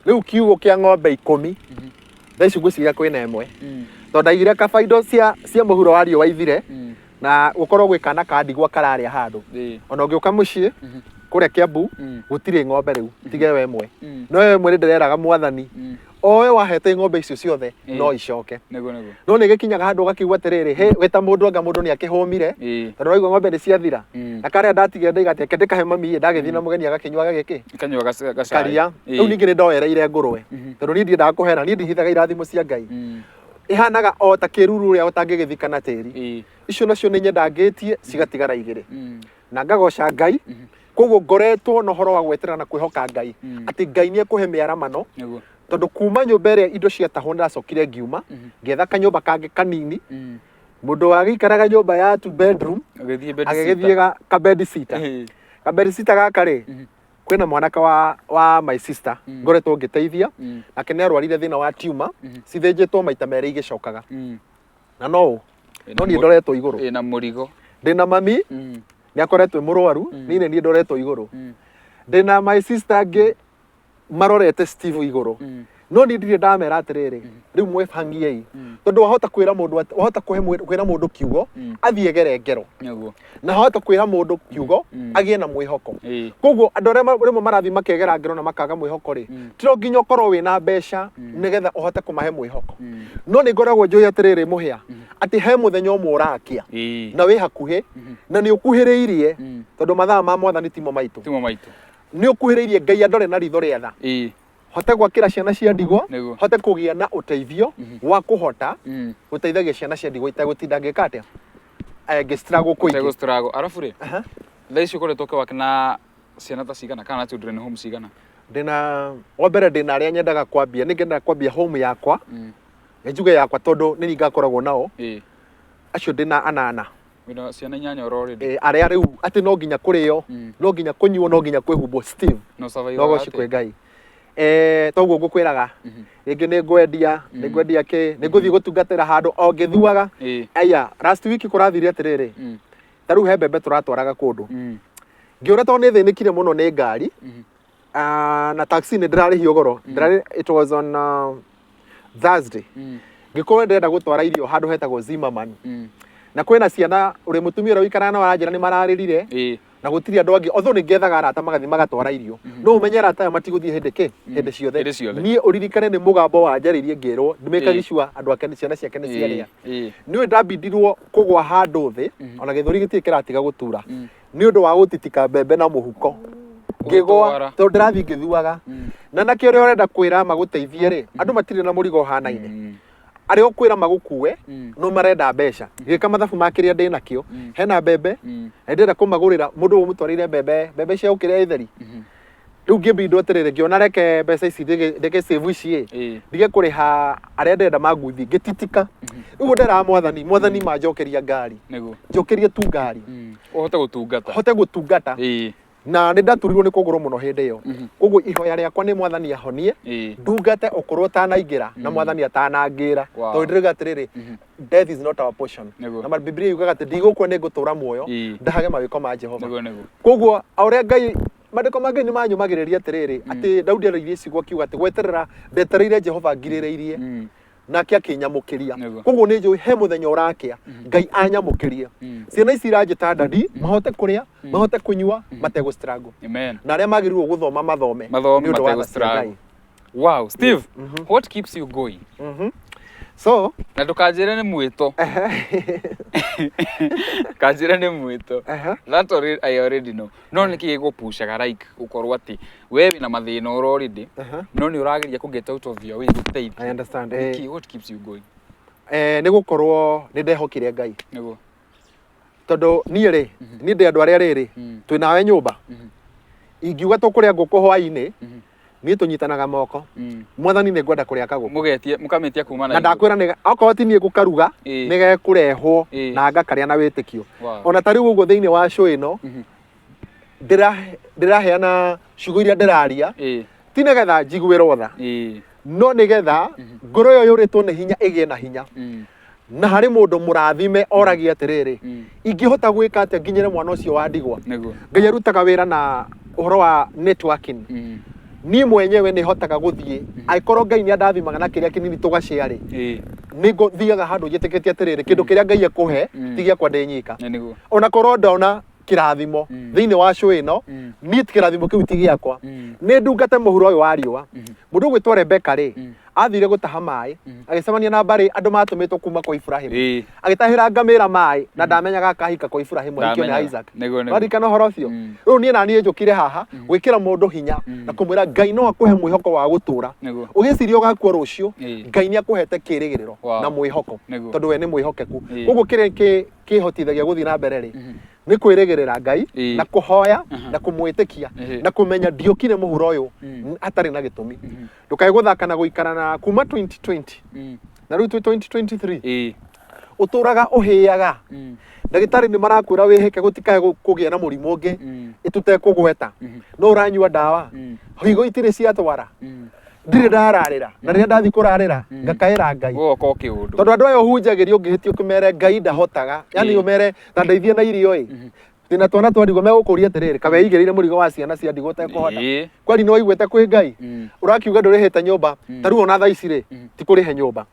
Rĩu kiugũ kĩa ng'ombe 10, thaa ici ngwĩciria kwĩna ĩmwe. Tondũ ndaigire kaba indo cia mũhuro wa riũa ithire, na gũkorwo gwĩ kana ka ndigwa kararĩa handũ. Ona ũngĩũka mũciĩ, kũrĩa Kiambu, gũtirĩ ng'ombe rĩu, tiga ĩyo ĩmwe. No ĩyo ĩmwe nĩ ndĩreraga mwathani, o we wahete ng'ombe icio ciothe, no icoke. Nĩguo, nĩguo. No nĩ gĩkinyaga handũ ũgakĩigua atĩrĩrĩ, hĩ, wĩ ta mũndũ anga mũndũ nĩ akĩhũmire, tondũ ũraigua ng'ombe nĩ ciathira. Na karĩa ndatigire ndaiga atĩ reke ndĩkahe mami ĩ, ndagĩthiĩ na mũgeni agakĩnyuaga gĩkĩ? Kanyua gacai. Karia. Rĩu ningĩ nĩ ndoereire ngũrwe. Tondũ niĩ ndiendaga kũheana, niĩ ndihithaga irathimo cia Ngai. Ĩhanaga o ta kĩruru ũrĩa ũtangĩgĩthika na tĩri. Icio nacio nĩ nyendangĩtie cigatigara 2. Na ngagoca Ngai. Koguo ngoretwo na ũhoro wa gweterera na kwĩhoka Ngai. Atĩ Ngai nĩ ekũhe mĩaramano. Tondũ kuma nyũmba ĩrĩa indo ciatahwo ndĩracokire ngiuma, ngĩetha kanyũmba kangĩ kanini. Mũndũ wagĩikaraga nyũmba ya 2 bedroom, Agĩthiĩ bed agĩgĩthiĩ sitter. ka bed sitter. Ka bed sitter gaka rĩ, kwĩna mwanake wa my sister, ngoretwo ngĩteithia, nake nĩ arwarire thĩna wa tumor, cithĩnjĩtwo maita merĩ igĩcokaga. Na no ũ, no niĩ ndoretwo igũrũ. Ĩna mũrigo. Ndĩna mami, nĩ akoretwo e mũrwaru, niĩ nĩ niĩ ndoretwo igũrũ. Ndĩna my sister angĩ marorete Steve igũrũ. No niĩ ndirĩ ndamera atĩrĩrĩ, rĩu mwĩbangiei, tondũ wahota kwĩra mũndũ wahota kũhe kwĩra mũndũ kiugo athiĩ gere ngero, na wahota kwĩra mũndũ kiugo agĩe na mwĩhoko. Koguo andũ arĩa rĩmwe marathiĩ makegera ngero na makaga mwĩhoko rĩ, ti no nginya ũkorwo wĩna mbeca nĩgetha ũhote kũmahe mwĩhoko. No nĩ ngoragwo njũĩ atĩrĩrĩ mũhĩa, atĩ he mũthenya ũmwe ũrakia na wĩ hakuhĩ na nĩ ũkuhĩrĩirie, tondũ mathaa ma mwathani timo maitũ. Timo maitũ. Nĩ ũkuhĩrĩirie Ngai andore na ritho rĩa tha, hote gwakĩra ciana cia ndigwa, hote kũgĩa na ũteithio wa kũhota gũteithagia ciana cia ndigwa itegũtinda ngĩka atĩa, ngĩ struggle kũingĩ. Itegũ struggle. Arabu rĩ, thaa ici ũkoretwo ũkĩwaka na ciana ta cigana kana na children home cigana? Ndĩna, wa mbere ndĩna arĩa nyendaga kwambia, nĩ ngendaga kwambia home yakwa, nĩ njuge yakwa tondũ nĩ niĩ ngakoragwo nao, acio ndĩna anana. Wĩna ciana inyanya oro already. Arĩa rĩu atĩ no nginya kũrĩo, no nginya kũnyuo, no nginya kwĩhumbwo, Steve. No survive No goci kwĩ Ngai. Toguo ngũkwĩraga, rĩngĩ nĩ ngwendia, nĩ ngwendia kĩ, nĩ ngũthiĩ gũtungatĩra handũ o ngĩthuaga. Aya, last week kũrathire atĩrĩrĩ, ta rĩu he mbembe tũratwaraga kũndũ. Ngĩũra tondũ nĩ thĩnĩkire mũno nĩ ngari, na taxi nĩ ndĩrarĩhio goro. It was on Thursday. Ngĩkorwo ndĩrenda gũtwara irio handũ hetagwo Zimmerman. Na kwĩna ciana, ũrĩ mũtumia ũrĩa ũikaraga nao aranjĩra nĩ mararĩrire, na gũtirĩ andũ angĩ, although nĩ ngethaga arata magathiĩ magatwara irio. No ũmenye arata aya matigũthiĩ hĩndĩ kĩ? Hĩndĩ ciothe. Hĩndĩ ciothe. Niĩ ũririkane nĩ mũgambo wanjarĩirie ngĩrwo, ndimĩkagi sure andũ ake, ciana ciake nĩ ciarĩa. Nĩ ũĩ ndambindirwo kũgwa handũ thĩ, ona gĩthũri gĩtirĩ kĩratiga gũtura. Nĩ ũndũ wa gũtitika mbembe na mũhuko. Ngĩgwa, Ũgĩtwara. tondũ ndĩrathiĩ ngĩthuaga. Na nakĩo ũrĩa ũrenda kwĩra magũteithie rĩ, andũ matirĩ na mũrigo ũhanaine. Arĩa ũkwĩra magũkue, no marenda mbeca. Ngĩka mathabu ma kĩrĩa ndĩ nakĩo, hena mbembe, na ndĩrenda kũmagũrĩra, mũndũ ũmũtwarĩire mbembe, mbembe cia gũkĩrĩa ĩtheri. Rĩu ngĩbindwo atĩrĩrĩ, ngĩona reke mbeca ici ndĩgĩ save ici ĩ, ndige kũrĩha arĩa ndĩrenda manguithie, ngĩtitika. Rĩu nderaga mwathani, mwathani manjokeria ngari. Njokeria tu ngari. Ũhote gũtungata. Hote gũtungata. Na nĩ ndaturirwo nĩ kũgũrũ mũno hĩndĩ ĩyo. Koguo ihoya rĩakwa nĩ mwathani ahonie, ndungate ũkũrũ ũtanaingĩra, na mwathani atanangĩra. Tondũ ndĩrauga atĩrĩrĩ, death is not our portion. Na Biblia yugaga atĩ ndigũkua nĩ ngũtũra muoyo, ndahage mawĩko ma Jehova. Koguo o ũrĩa Ngai, maandĩko ma Ngai nĩ manyũmagĩrĩria atĩrĩrĩ, atĩ Daudi arĩirie ciugo akiuga atĩ gweterera ndetereire Jehova ngirĩrĩirie, nake akĩnyamũkĩria. Koguo nĩ njũĩ he mũthenya ũrakĩa Ngai anyamũkĩrie. Ciana ici iranjĩta dadi, mahote kũrĩa, mahote kũnyua, mategũ struggle. Amen. Na arĩa magĩrĩirwo gũthoma mathome. Mathome Nĩ ũndũ wa mategũ tha cia Ngai. struggle. Wow, Steve, what keeps you going? So, na ndũkanjĩre nĩ mwĩto. Kanjĩre nĩ mwĩto. That already, I already know. No nĩ kĩĩ gĩgũpushaga like gũkorwo atĩ we wĩna mathĩna already, no nĩ ũrageria kũ get out of your way gũteithia. I understand. Nĩkĩ, what keeps you going? Nĩ gũkorwo nĩ ndehokire Ngai. Nĩguo. Tondũ niĩ rĩ, niĩ ndĩ andũ arĩa rĩrĩ, twĩ nawe nyũmba. Ingiuga tũkũrĩa ngũkũ hwainĩ, niĩ tũnyitanaga moko. Mwathani nĩ ngwenda kũrĩa kagũkũ. Mũgetie, mũkamĩtia kuma na Na igũrũ. ndakwĩra nĩ, okorwo ti niĩ ngũkaruga, nĩ gekũrehwo na ngakarĩa na wĩtĩkio. Ona ta rĩu ũguo thĩinĩ wa show ĩno, ndĩraheana ciugo iria ndĩraria, ti nĩgetha njiguĩrwo tha, no nĩgetha ngoro ĩyo yũrĩtwo nĩ hinya ĩgĩe na hinya. Na harĩ mũndũ mũrathime oragia atĩrĩrĩ, ingĩhota gwĩka atĩa nginyĩre mwana ũcio wa ndigwa? Ngai arutaga wĩra na ũhoro wa networking. Niĩ mwenyewe nĩ hotaga gũthiĩ, angĩkorwo Ngai nĩ andathimaga na kĩrĩa kĩnini tũgacare rĩ, nĩ thiaga handũ njĩtĩkĩtie atĩrĩrĩ, kĩndũ kĩrĩa Ngai ekũhe ti gĩakwa ndĩ nyika. Ona korwo ndona kĩrathimo thĩinĩ wa show ĩno, niĩ kĩrathimo kĩu ti gĩakwa. Nĩ ndungate mũhuro ũyũ wa riũa. Mũndũ ũgwĩtwo Rebecca rĩ, athire gũtaha maĩ, agĩcemania na mbarĩ andũ matũmĩtwo kuma kwa Ibrahim. Agĩtahĩra ngamĩra maĩ na ndamenyaga akahika kwa Ibrahim ahikio nĩ Ndamenyaga. Isaac. Nĩguo, nĩguo. Waririkana ũhoro ũcio? Rĩu niĩ na niĩ njũkire haha gwĩkĩra mũndũ hinya na kũmwĩra Ngai no akũhe mwĩhoko wa gũtũra. Ũgĩciria ũgakua rũciũ, Ngai nĩ akũhete kĩĩrĩgĩrĩro na mwĩhoko, tondũ we nĩ mwĩhokeku. Koguo kĩrĩa kĩhotithagia gũthiĩ na mbere rĩ, nĩ kwĩrĩgĩrĩra Ngai na kũhoya na kũmwĩtĩkia na kũmenya ndiokire mũhuro ũyũ hatarĩ na gĩtũmi. Ndũkae gũthaka na gũikara na kuma 2020 na rĩu twĩ 2023, ũtũraga ũhĩaga. Ndagĩtarĩ nĩ marakwĩra wĩhĩke gũtikae kũgĩa na mũrimũ ũngĩ ĩtũtekũgweta, no ũranyua ndawa, higo itirĩ ciatwara, ndirĩ ndararĩra, na rĩrĩa ndathiĩ kũrarĩra ngakaĩra Ngai. Ũgoka ũkĩũndũ. Tondũ andũ aya ũhunjagĩria ũngĩhĩtia ũkĩmere Ngai ndahotaga, yani ũmere ta ndeithie na irio ĩ, Ndĩna twana twa ndigwa megũkũria atĩrĩrĩ, kaĩ weigĩrĩire mũrigo wa ciana cia ndigwa ũtekũhota? Kwani nĩ waiguĩte kwĩ Ngai? Ũrakiuga ndũrĩhĩte nyũmba, ta rĩu ona thaa ici rĩ, ti kũrĩhe nyũmba.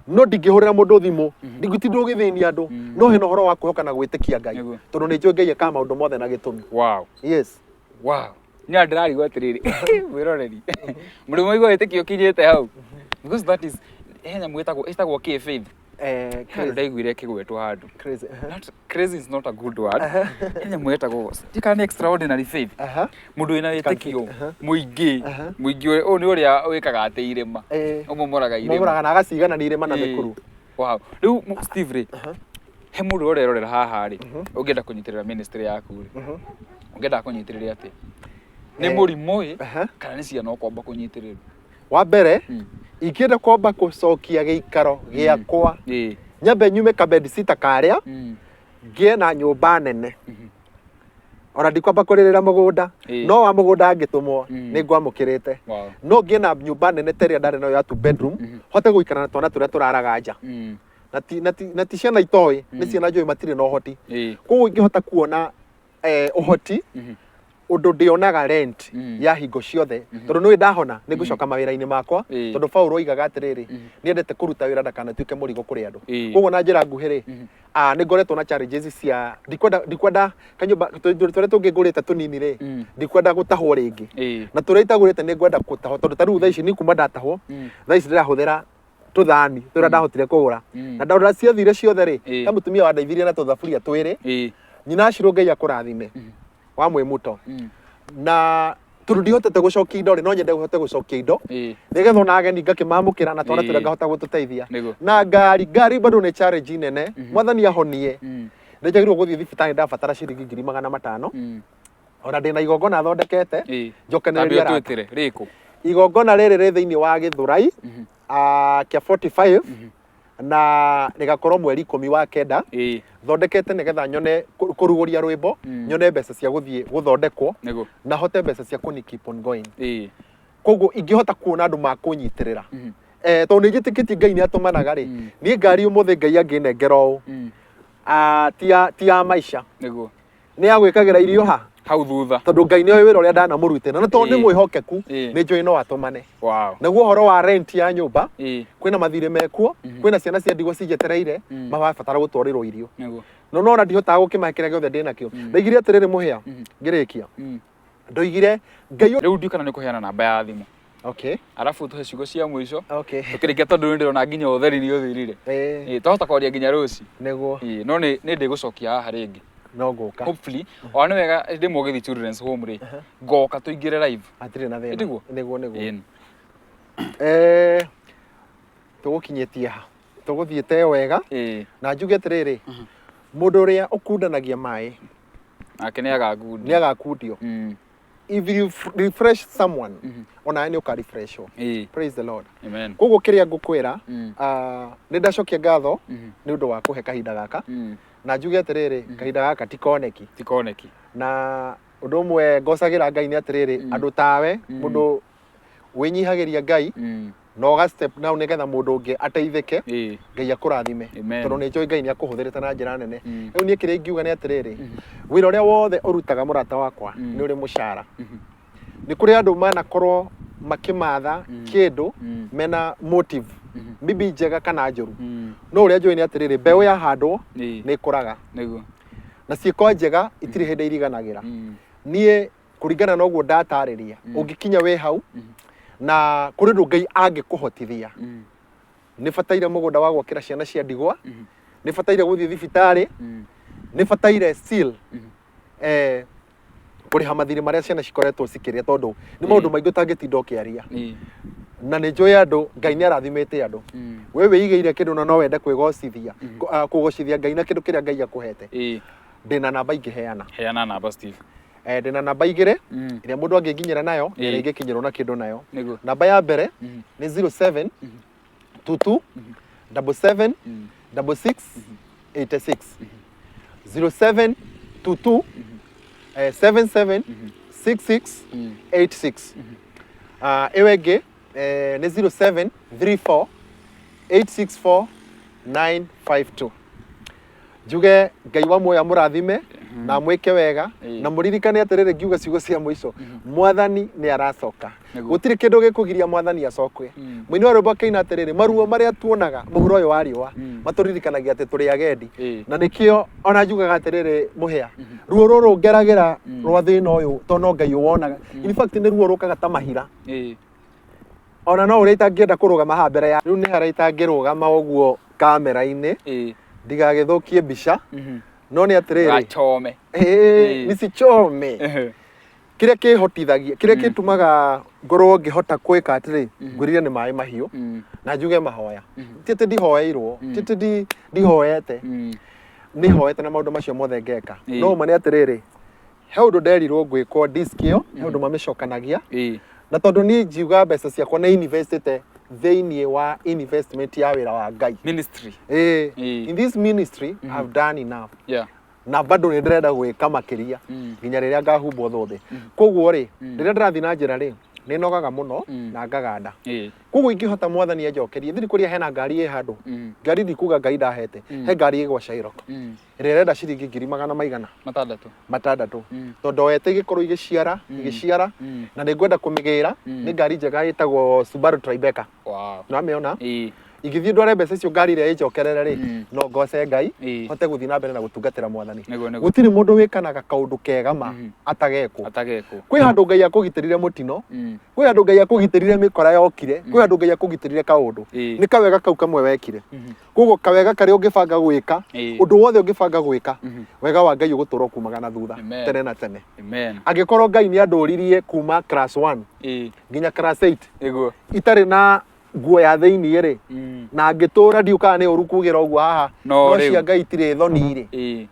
No ndingĩhũrĩra mũndũ thimũ, ndingĩtinda ũgĩthĩnia andũ, no hena ũhoro wa kwĩhoka na gwĩtĩkia Ngai. Tondũ nĩ njũĩ Ngai ekaga maũndũ mothe na gĩtũmi. Yes. Wow. Nĩ ndĩrarigwo atĩrĩrĩ, mwĩroreri, mũrĩ mwaigua wĩtĩkio ũkinyĩte hau? Because that is, he nyamũ ĩtagwo, ĩtagwo kĩ faith? Handũ Crazy. ndaiguire ĩkĩgwetwo handũ. Crazy. Not, crazy is not a good word. He nyamũ ĩtagwo, ndiũĩ kana nĩ extraordinary faith. Mũndũ wĩna wĩtĩkio mũingĩ, mũingĩ ũyũ nĩ ũrĩa wĩkaga atĩ irĩma. Ũmomoraga irĩma. Ũmomoraga na agaciganania irĩma na mĩkuru. Wow. Rĩu Steve rĩ, he mũndũ ũrerorera haha rĩ, ũngĩenda kũnyitĩrĩra ministry yaku rĩ, ũngĩenda kũnyitĩrĩra atĩa? Nĩ mũrimũ ĩ, kana nĩ ciana ũkwamba kũnyitĩrĩra? Wa mbere, ingĩenda kwamba gũcokia gĩikaro gĩakwa, nyambe nyume ka bedsitter karĩa, ngĩe na nyũmba nene. Ona ndikwamba kũrĩrĩra mũgũnda, no wa mũgũnda angĩtũmwo, nĩ ngwamũkĩrĩte. No ngĩe na nyũmba nene ta ĩrĩa ndarĩ nayo ya two bedroom, hote gũikara na twana tũrĩa tũraraga nja. Na ti, na ti, na ti ciana itoĩ, nĩ ciana njũĩ matirĩ na ũhoti. Koguo ingĩhota kuona ũhoti, ũndũ ndĩonaga rent ya hingo ciothe, tondũ nĩũĩ ndahona, nĩ ngũcoka mawĩra-inĩ makwa, tondũ Paul oigaga atĩrĩrĩ, nĩendete kũruta wĩra ndakanatuĩke mũrigo kũrĩ andũ. Koguo na njĩra nguhĩ rĩ, nĩ ngoretwo na challenges cia, ndikwenda, ndikwenda kanyũmba, tũrĩa tũngĩ ngũrĩte tũnini rĩ, ndikwenda gũtahwo rĩngĩ. Na tũrĩa itagũrĩte nĩ ngwenda gũtahwo, tondũ ta rĩu thaa ici niĩ kuma ndatahwo, thaa ici ndĩrahũthĩra tũthani tũrĩa ndahotire kũgũra. Na ndarora ciathire ciothe rĩ, he mũtumia wandeithirie na tũthaburia twĩrĩ, nyina Ashirũ Ngai akũrathime, wa Mwĩmuto. Na tondũ ndihotete gũcokia indo rĩ, no nyende hote gũcokia indo, nĩgetha ona ageni ngakĩmamũkĩra na twana tũrĩa ngahota gũtũteithia. Na ngari, ngari bado nĩ challenge nene, Mwathani ahonie. Nĩ njagĩrĩirwo gũthiĩ thibitarĩ ndabatara ciringi 500,000. Ona ndĩna igongona thondekete, njokanĩrĩrie Tambia arata. ũtwĩtĩre, rĩkũ? Igongona rĩrĩ rĩ thĩinĩ wa Gĩthũrai, kĩa 45, na rĩgakorwo mweri 10 wa kenda. Thondekete nĩgetha nyone kũrugũria rwĩmbo, nyone mbeca cia gũthiĩ gũthondekwo, na hote mbeca cia kũni keep on going. Koguo ingĩhota kuona andũ makũnyitĩrĩra. Tondũ nĩ njĩtĩkĩtie Ngai nĩ atũmanaga rĩ, niĩ ngari ũmũthĩ Ngai angĩnengera ũũ, ti ya maica. Nĩ ya gwĩkagĩra irio ha? Hau thutha. Tondũ Ngai nĩ oĩ wĩra ũrĩa ndanamũrutĩra. Na tondũ nĩ mwĩhokeku, nĩ njũĩ no atũmane. Naguo ũhoro wa rent ya nyũmba, kwĩna mathirĩ mekuo, kwĩna ciana cia ndigwa cinjetereire, marabatara gũtwarĩrwo irio. No nona ndihotaga gũkĩmahe kĩrĩa gĩothe ndĩnakĩo. Ndaigire atĩrĩrĩ mũhĩa, ngĩrĩkia. Ndoigire Ngai Rĩu ndiũ kana nĩ ũkũheana namba ya thimũ. Arabu tũhe ciugo cia mũico. Tũkĩrĩkia tondũ nĩ ndĩrona nginya ũtheri nĩ ũthirire. Twahota kwaria nginya rũciũ. No nĩ ndĩgũcokia haha rĩngĩ. No ngũka. Hopefully, ona nĩ wega ndĩ Mũgĩthi Children's Home rĩ, ngoka tũingĩre live. Hatirĩ na thĩna. Nĩguo? Nĩguo, nĩguo. Tũgũkinyĩtie ha? Tũgũthiĩte wega. Na njuge atĩrĩrĩ, mũndũ ũrĩa ũkundanagia maĩ, Nake nĩ agakundio. Nĩ agakundio. If you refresh someone, onawe nĩ ũka refreshwo. Praise the Lord. Amen. Koguo kĩrĩa ngũkwĩra, nĩ ndacokia ngatho nĩ ũndũ wa kũhe kahinda gaka. Na njuge atĩrĩrĩ, kahinda gaka ti koneki. Ti koneki. Na ũndũ ũmwe ngocagĩra Ngai nĩ atĩrĩrĩ, andũ tawe, mũndũ wĩnyihagĩria Ngai, na ũga step down nĩgetha mũndũ ũngĩ ateithĩke, Ngai akũrathime. Amen. Tondũ nĩ njũĩ Ngai nĩ akũhũthĩrĩte na njĩra nene. Rĩu niĩ kĩrĩa ingiuga nĩ atĩrĩrĩ, wĩra ũrĩa wothe ũrutaga mũrata wakwa, nĩ ũrĩ mũcara. Nĩ kũrĩ andũ manakorwo makĩmatha kĩndũ mena motive, maybe njega kana njũru. No ũrĩa njũĩ nĩ atĩrĩrĩ, mbeũ yahandwo nĩ ĩkũraga. Na ciĩko njega itirĩ hĩndĩ iriganagĩra. Niĩ kũringana na ũguo ndatarĩria, ũngĩkinya wĩ hau, na kũrĩ ũndũ Ngai angĩkũhotithia. Nĩ bataire mũgũnda wa gwakĩra ciana cia ndigwa, nĩ bataire gũthiĩ thibitarĩ, nĩ bataire still, kũrĩha mathirĩ marĩa ciana cikoretwo cikĩrĩa, tondũ nĩ maũndũ maingĩ ũtangĩtinda ũkĩaria. Na nĩ njũĩ andũ, Ngai nĩ arathimĩte andũ. We wĩigĩire kĩndũ na no wende kwĩgocithia, kũgocithia Ngai na kĩndũ kĩrĩa Ngai akũhete. Ndĩna namba ingĩheana. Heana namba, Steve. Ndĩna namba igĩrĩ, ĩrĩa mũndũ angĩnginyĩra nayo, na ĩrĩa ingĩkinyĩrwo na kĩndũ nayo. Namba ya mbere nĩ zero seven two two double seven double six eighty six. Zero seven two two, seven seven six six eight six. Ĩyo ĩngĩ, nĩ zero seven three four eight six four nine five two. Njuge Ngai wa muoyo amũrathime. Na mwĩke wega. Na mũririkane atĩrĩrĩ, ngiuga ciugo cia mũico, Mwathani nĩ aracoka. Gũtirĩ kĩndũ gĩkũgiria Mwathani acoke. Mũini wa rwĩmbo akĩina atĩrĩrĩ, maruo marĩa tuonaga mũhuro ũyũ wa riũa matũririkanagia atĩ tũrĩ agendi. Na nĩkĩo ona njugaga atĩrĩrĩ, mũhĩa ruo rũrũ ngeragĩra rwa thĩna ũyũ, to no Ngai ũwonaga. In fact, nĩ ruo rũkaga ta mahira. Ona no ũrĩa itangĩenda kũrũgama haha mbere ya rĩu, nĩ harĩa itangĩrũgama ũguo kamera-inĩ ndigagĩthũkie mbica. No nĩ atĩrĩrĩ, Gachome. Nisichome. Kĩrĩa kĩhotithagia, kĩrĩa kĩtũmaga ngorwo ngĩhota kwĩka atĩrĩ, ngwĩrire nĩ maĩ mahiũ na njuge mahoya. Ti atĩ ndihoeirwo, ti atĩ ndihoete, nĩ hoete na maũndũ macio mothe ngeka. No ma nĩ atĩrĩrĩ, he ũndũ nderirwo ngwĩkwo disc ĩyo, he ũndũ mamĩcokanagia. Na tondũ niĩ njiuga mbeca ciakwa nĩ investĩte thĩinĩ wa investment ya wĩra wa Ngai. Ministry. In this ministry I've done enough. Na bado nĩ ndĩrenda gwĩka makĩria nginya rĩrĩa ngahumbwo thũmbĩ. Koguo rĩ, rĩrĩa ndĩrathiĩ na njĩra rĩ, nĩ nogaga mũno na ngaganda. Koguo ingĩhota Mwathani anjokerie thiri kũrĩa hena ngari ĩ handũ, ngari ndikuga Ngai ndahete, he ngari ĩgwa Shylock ĩrĩa ĩrenda ciringi ngiri magana maigana 600. 600. Tondũ oete igĩkorwo igĩciara igĩciara, na nĩ ngwenda kũmĩgĩra. Nĩ ngari njega ĩtagwo Subaru Tribeca. Nĩwamĩona? Ingĩthiĩ ndware mbeca icio, ngari ĩrĩa ĩnjokerere rĩ, no ngoce Ngai, hote gũthiĩ na mbere na gũtungatĩra Mwathani. Nĩguo nĩguo. Gũtirĩ mũndũ wĩkanaga kaũndũ kega ma atagekwo. Atagekwo. Kwĩ handũ Ngai akũgitĩrire mũtino, kwĩ handũ Ngai akũgitĩrire mĩkora yokire, kwĩ handũ Ngai akũgitĩrire kaũndũ. Nĩ kawega kau kamwe wekire. Koguo kawega karĩa ũngĩbanga gwĩka, ũndũ wothe ũngĩbanga gwĩka, wega wa Ngai ũgũtũra ũkumaga na thutha. Amen. Tene na tene. Amen. Angĩkorwo Ngai nĩ andũririe kuma class 1 nginya class 8 itarĩ na nguo ya thĩinĩ rĩ, na ngĩtũra ndiũkaga nĩ ũru kugĩra ũguo haha, No no rĩu. cia Ngai itirĩ thoni rĩ,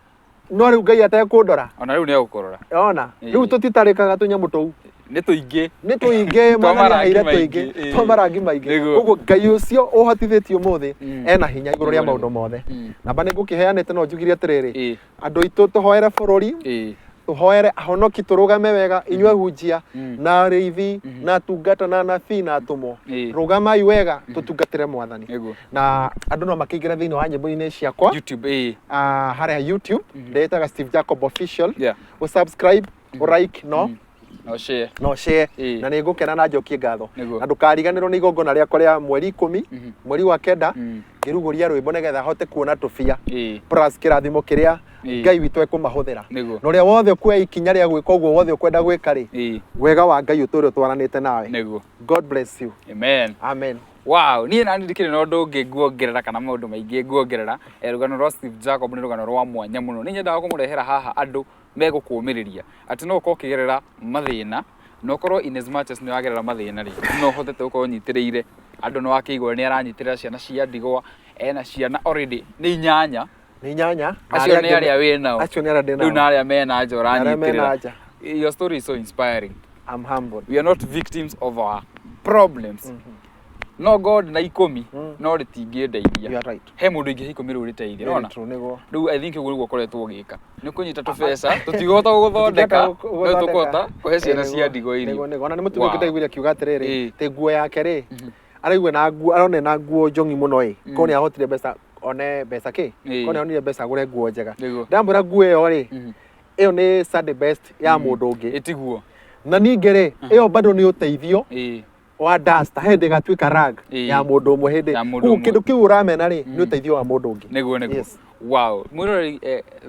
no rĩu Ngai atekũndora. Ona rĩu nĩ egũkũrora. Ona rĩu tũtitarĩkaga tũnyamũ tũu. Nĩ tũingĩ. Nĩ tũingĩ. Twa Mwathani marangi aheire maingĩ, tũingĩ twa marangi maingĩ. Koguo Ngai ũcio ũhotithĩtie ũmũthĩ ena hinya igũrũ rĩa Nĩguo, maũndũ nĩguo. mothe. Namba nĩ ngũkĩheanĩte, no njugire atĩrĩrĩ, andũ aitũ, tũhoere bũrũri, tũhoere ahonoki, tũrũgame wega, inyuĩ hunjia na arĩithi na atungata na anabii na atũmwo, rũgamai wega tũtungatĩre Mwathani. Na andũ no makĩingĩra thĩinĩ wa nyĩmbo-inĩ ciakwa. YouTube. Harĩa YouTube ndĩĩtaga Steve Jacob Official. Ũsubscribe, ũlike, no No share. No share. Na nĩ ngũkena na njokie ngatho. Na ndũkariganĩrwo nĩ igongona rĩakwa rĩa mweri 10, mweri wa 9, ngĩrugũria rwĩmbo nĩgetha hote kuona tũbia plus kĩrathimo kĩrĩa Ngai witũ ekũmahũthĩra. Na ũrĩa wothe ũkuoya ikinya rĩa gwĩka ũguo wothe ũkwenda gwĩka rĩ, wega wa Ngai ũtũre ũtwaranĩte nawe. God bless you. Amen. Amen. Wow, niĩ nani ndikĩrĩ na ũndũ ũngĩ nguongerera kana maũndũ maingĩ nguongerera. Rũgano rwa Steve Jacob nĩ rũgano rwa mwanya mũno. Nĩ nyendaga kũmũrehera haha andũ megũkũmĩrĩria atĩ no ũkorwo ũkĩgerera mathĩna, na ũkorwo in as much as nĩ ũragerera mathĩna rĩ, no ũhotete gũkorwo ũnyitĩrĩire andũ. Nĩ wakĩigua nĩ aranyitĩrĩra ciana cia ndigwa, ena ciana already nĩ inyanya. Nĩ inyanya na Acio arĩa nĩ angĩ arĩa wĩ nao. Acio nĩ arĩa ndĩ Rĩu na nao. arĩa mena nja Na arĩa mena ũranyitĩrĩra. nja. Your story is so inspiring. I'm humbled. We are not victims of our problems. No God na 10 no rĩtingĩndeithia. You are right. He mũndũ ingĩhe 10 rĩu rĩteithia. Very Nĩwona? true, nĩguo. Rĩu I think ũguo nĩguo ũkoretwo ũgĩka, nĩ kũnyita tũbeca tũtigũhota gũgũthondeka, no tũkũhota kũhe ciana cia ndigwa irio. Nĩguo. Ona nĩ mũtumia ũngĩ ndaiguire akiuga atĩrĩrĩ, atĩ nguo yake rĩ, araigua na nguo, arona na nguo njong'i mũno ĩ, korwo nĩ ahotire mbeca one mbeca kĩ, korwo nĩ onire mbeca agũre nguo njega. Ndamwĩra nguo ĩyo rĩ, ĩyo nĩ Sunday best ya mũndũ ũngĩ. Ĩtiguo. Na ningĩ rĩ, ĩyo bado nĩ ũteithio wa duster, hĩndĩ ĩgatuĩka rag ya mũndũ ũmwe hĩndĩ. Ya mũndũ Koguo ũmwe. kĩndũ kĩu ũramena rĩ, nĩ ũteithio wa mũndũ ũngĩ. Nĩguo. Yes. Wow, mwĩroreri,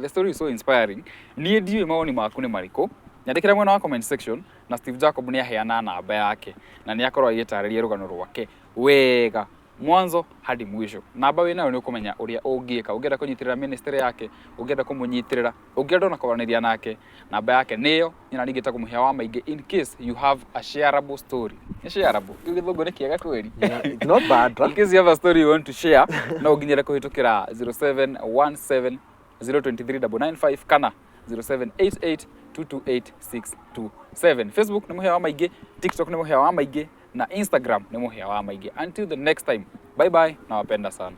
the story is so inspiring. Niĩ ndiũĩ mawoni maku nĩ marĩkũ, nyandĩkĩra mwena wa comment section. Na Steve Jacob nĩ aheana namba yake na nĩ akorwo agĩtarĩria rũgano rwake wega mwanzo hadi mwisho. Namba wĩ nayo nĩ ũkũmenya ũrĩa ũngĩka ũngĩenda kũnyitĩrĩra ministry yake, ũngĩenda kũmũnyitĩrĩra, ũngĩenda ona kwaranĩria nake, namba yake nĩyo. Niĩ na ningĩ Mũhĩa wa Maingĩ, in case you have a shareable story. Nĩ shareable kĩu gĩthũngũ nĩ kĩega kweri? Yeah, it's not bad, In case you have a story you want to share, no ũnginyĩre kũhĩtũkĩra 0717 023 995 kana 0788 228 627. Facebook nĩ Mũhĩa wa Maingĩ, TikTok nĩ Mũhĩa wa Maingĩ, na Instagram nĩ Mũhĩa wa Maingĩ. Until the next time, bye bye, nawapenda sana.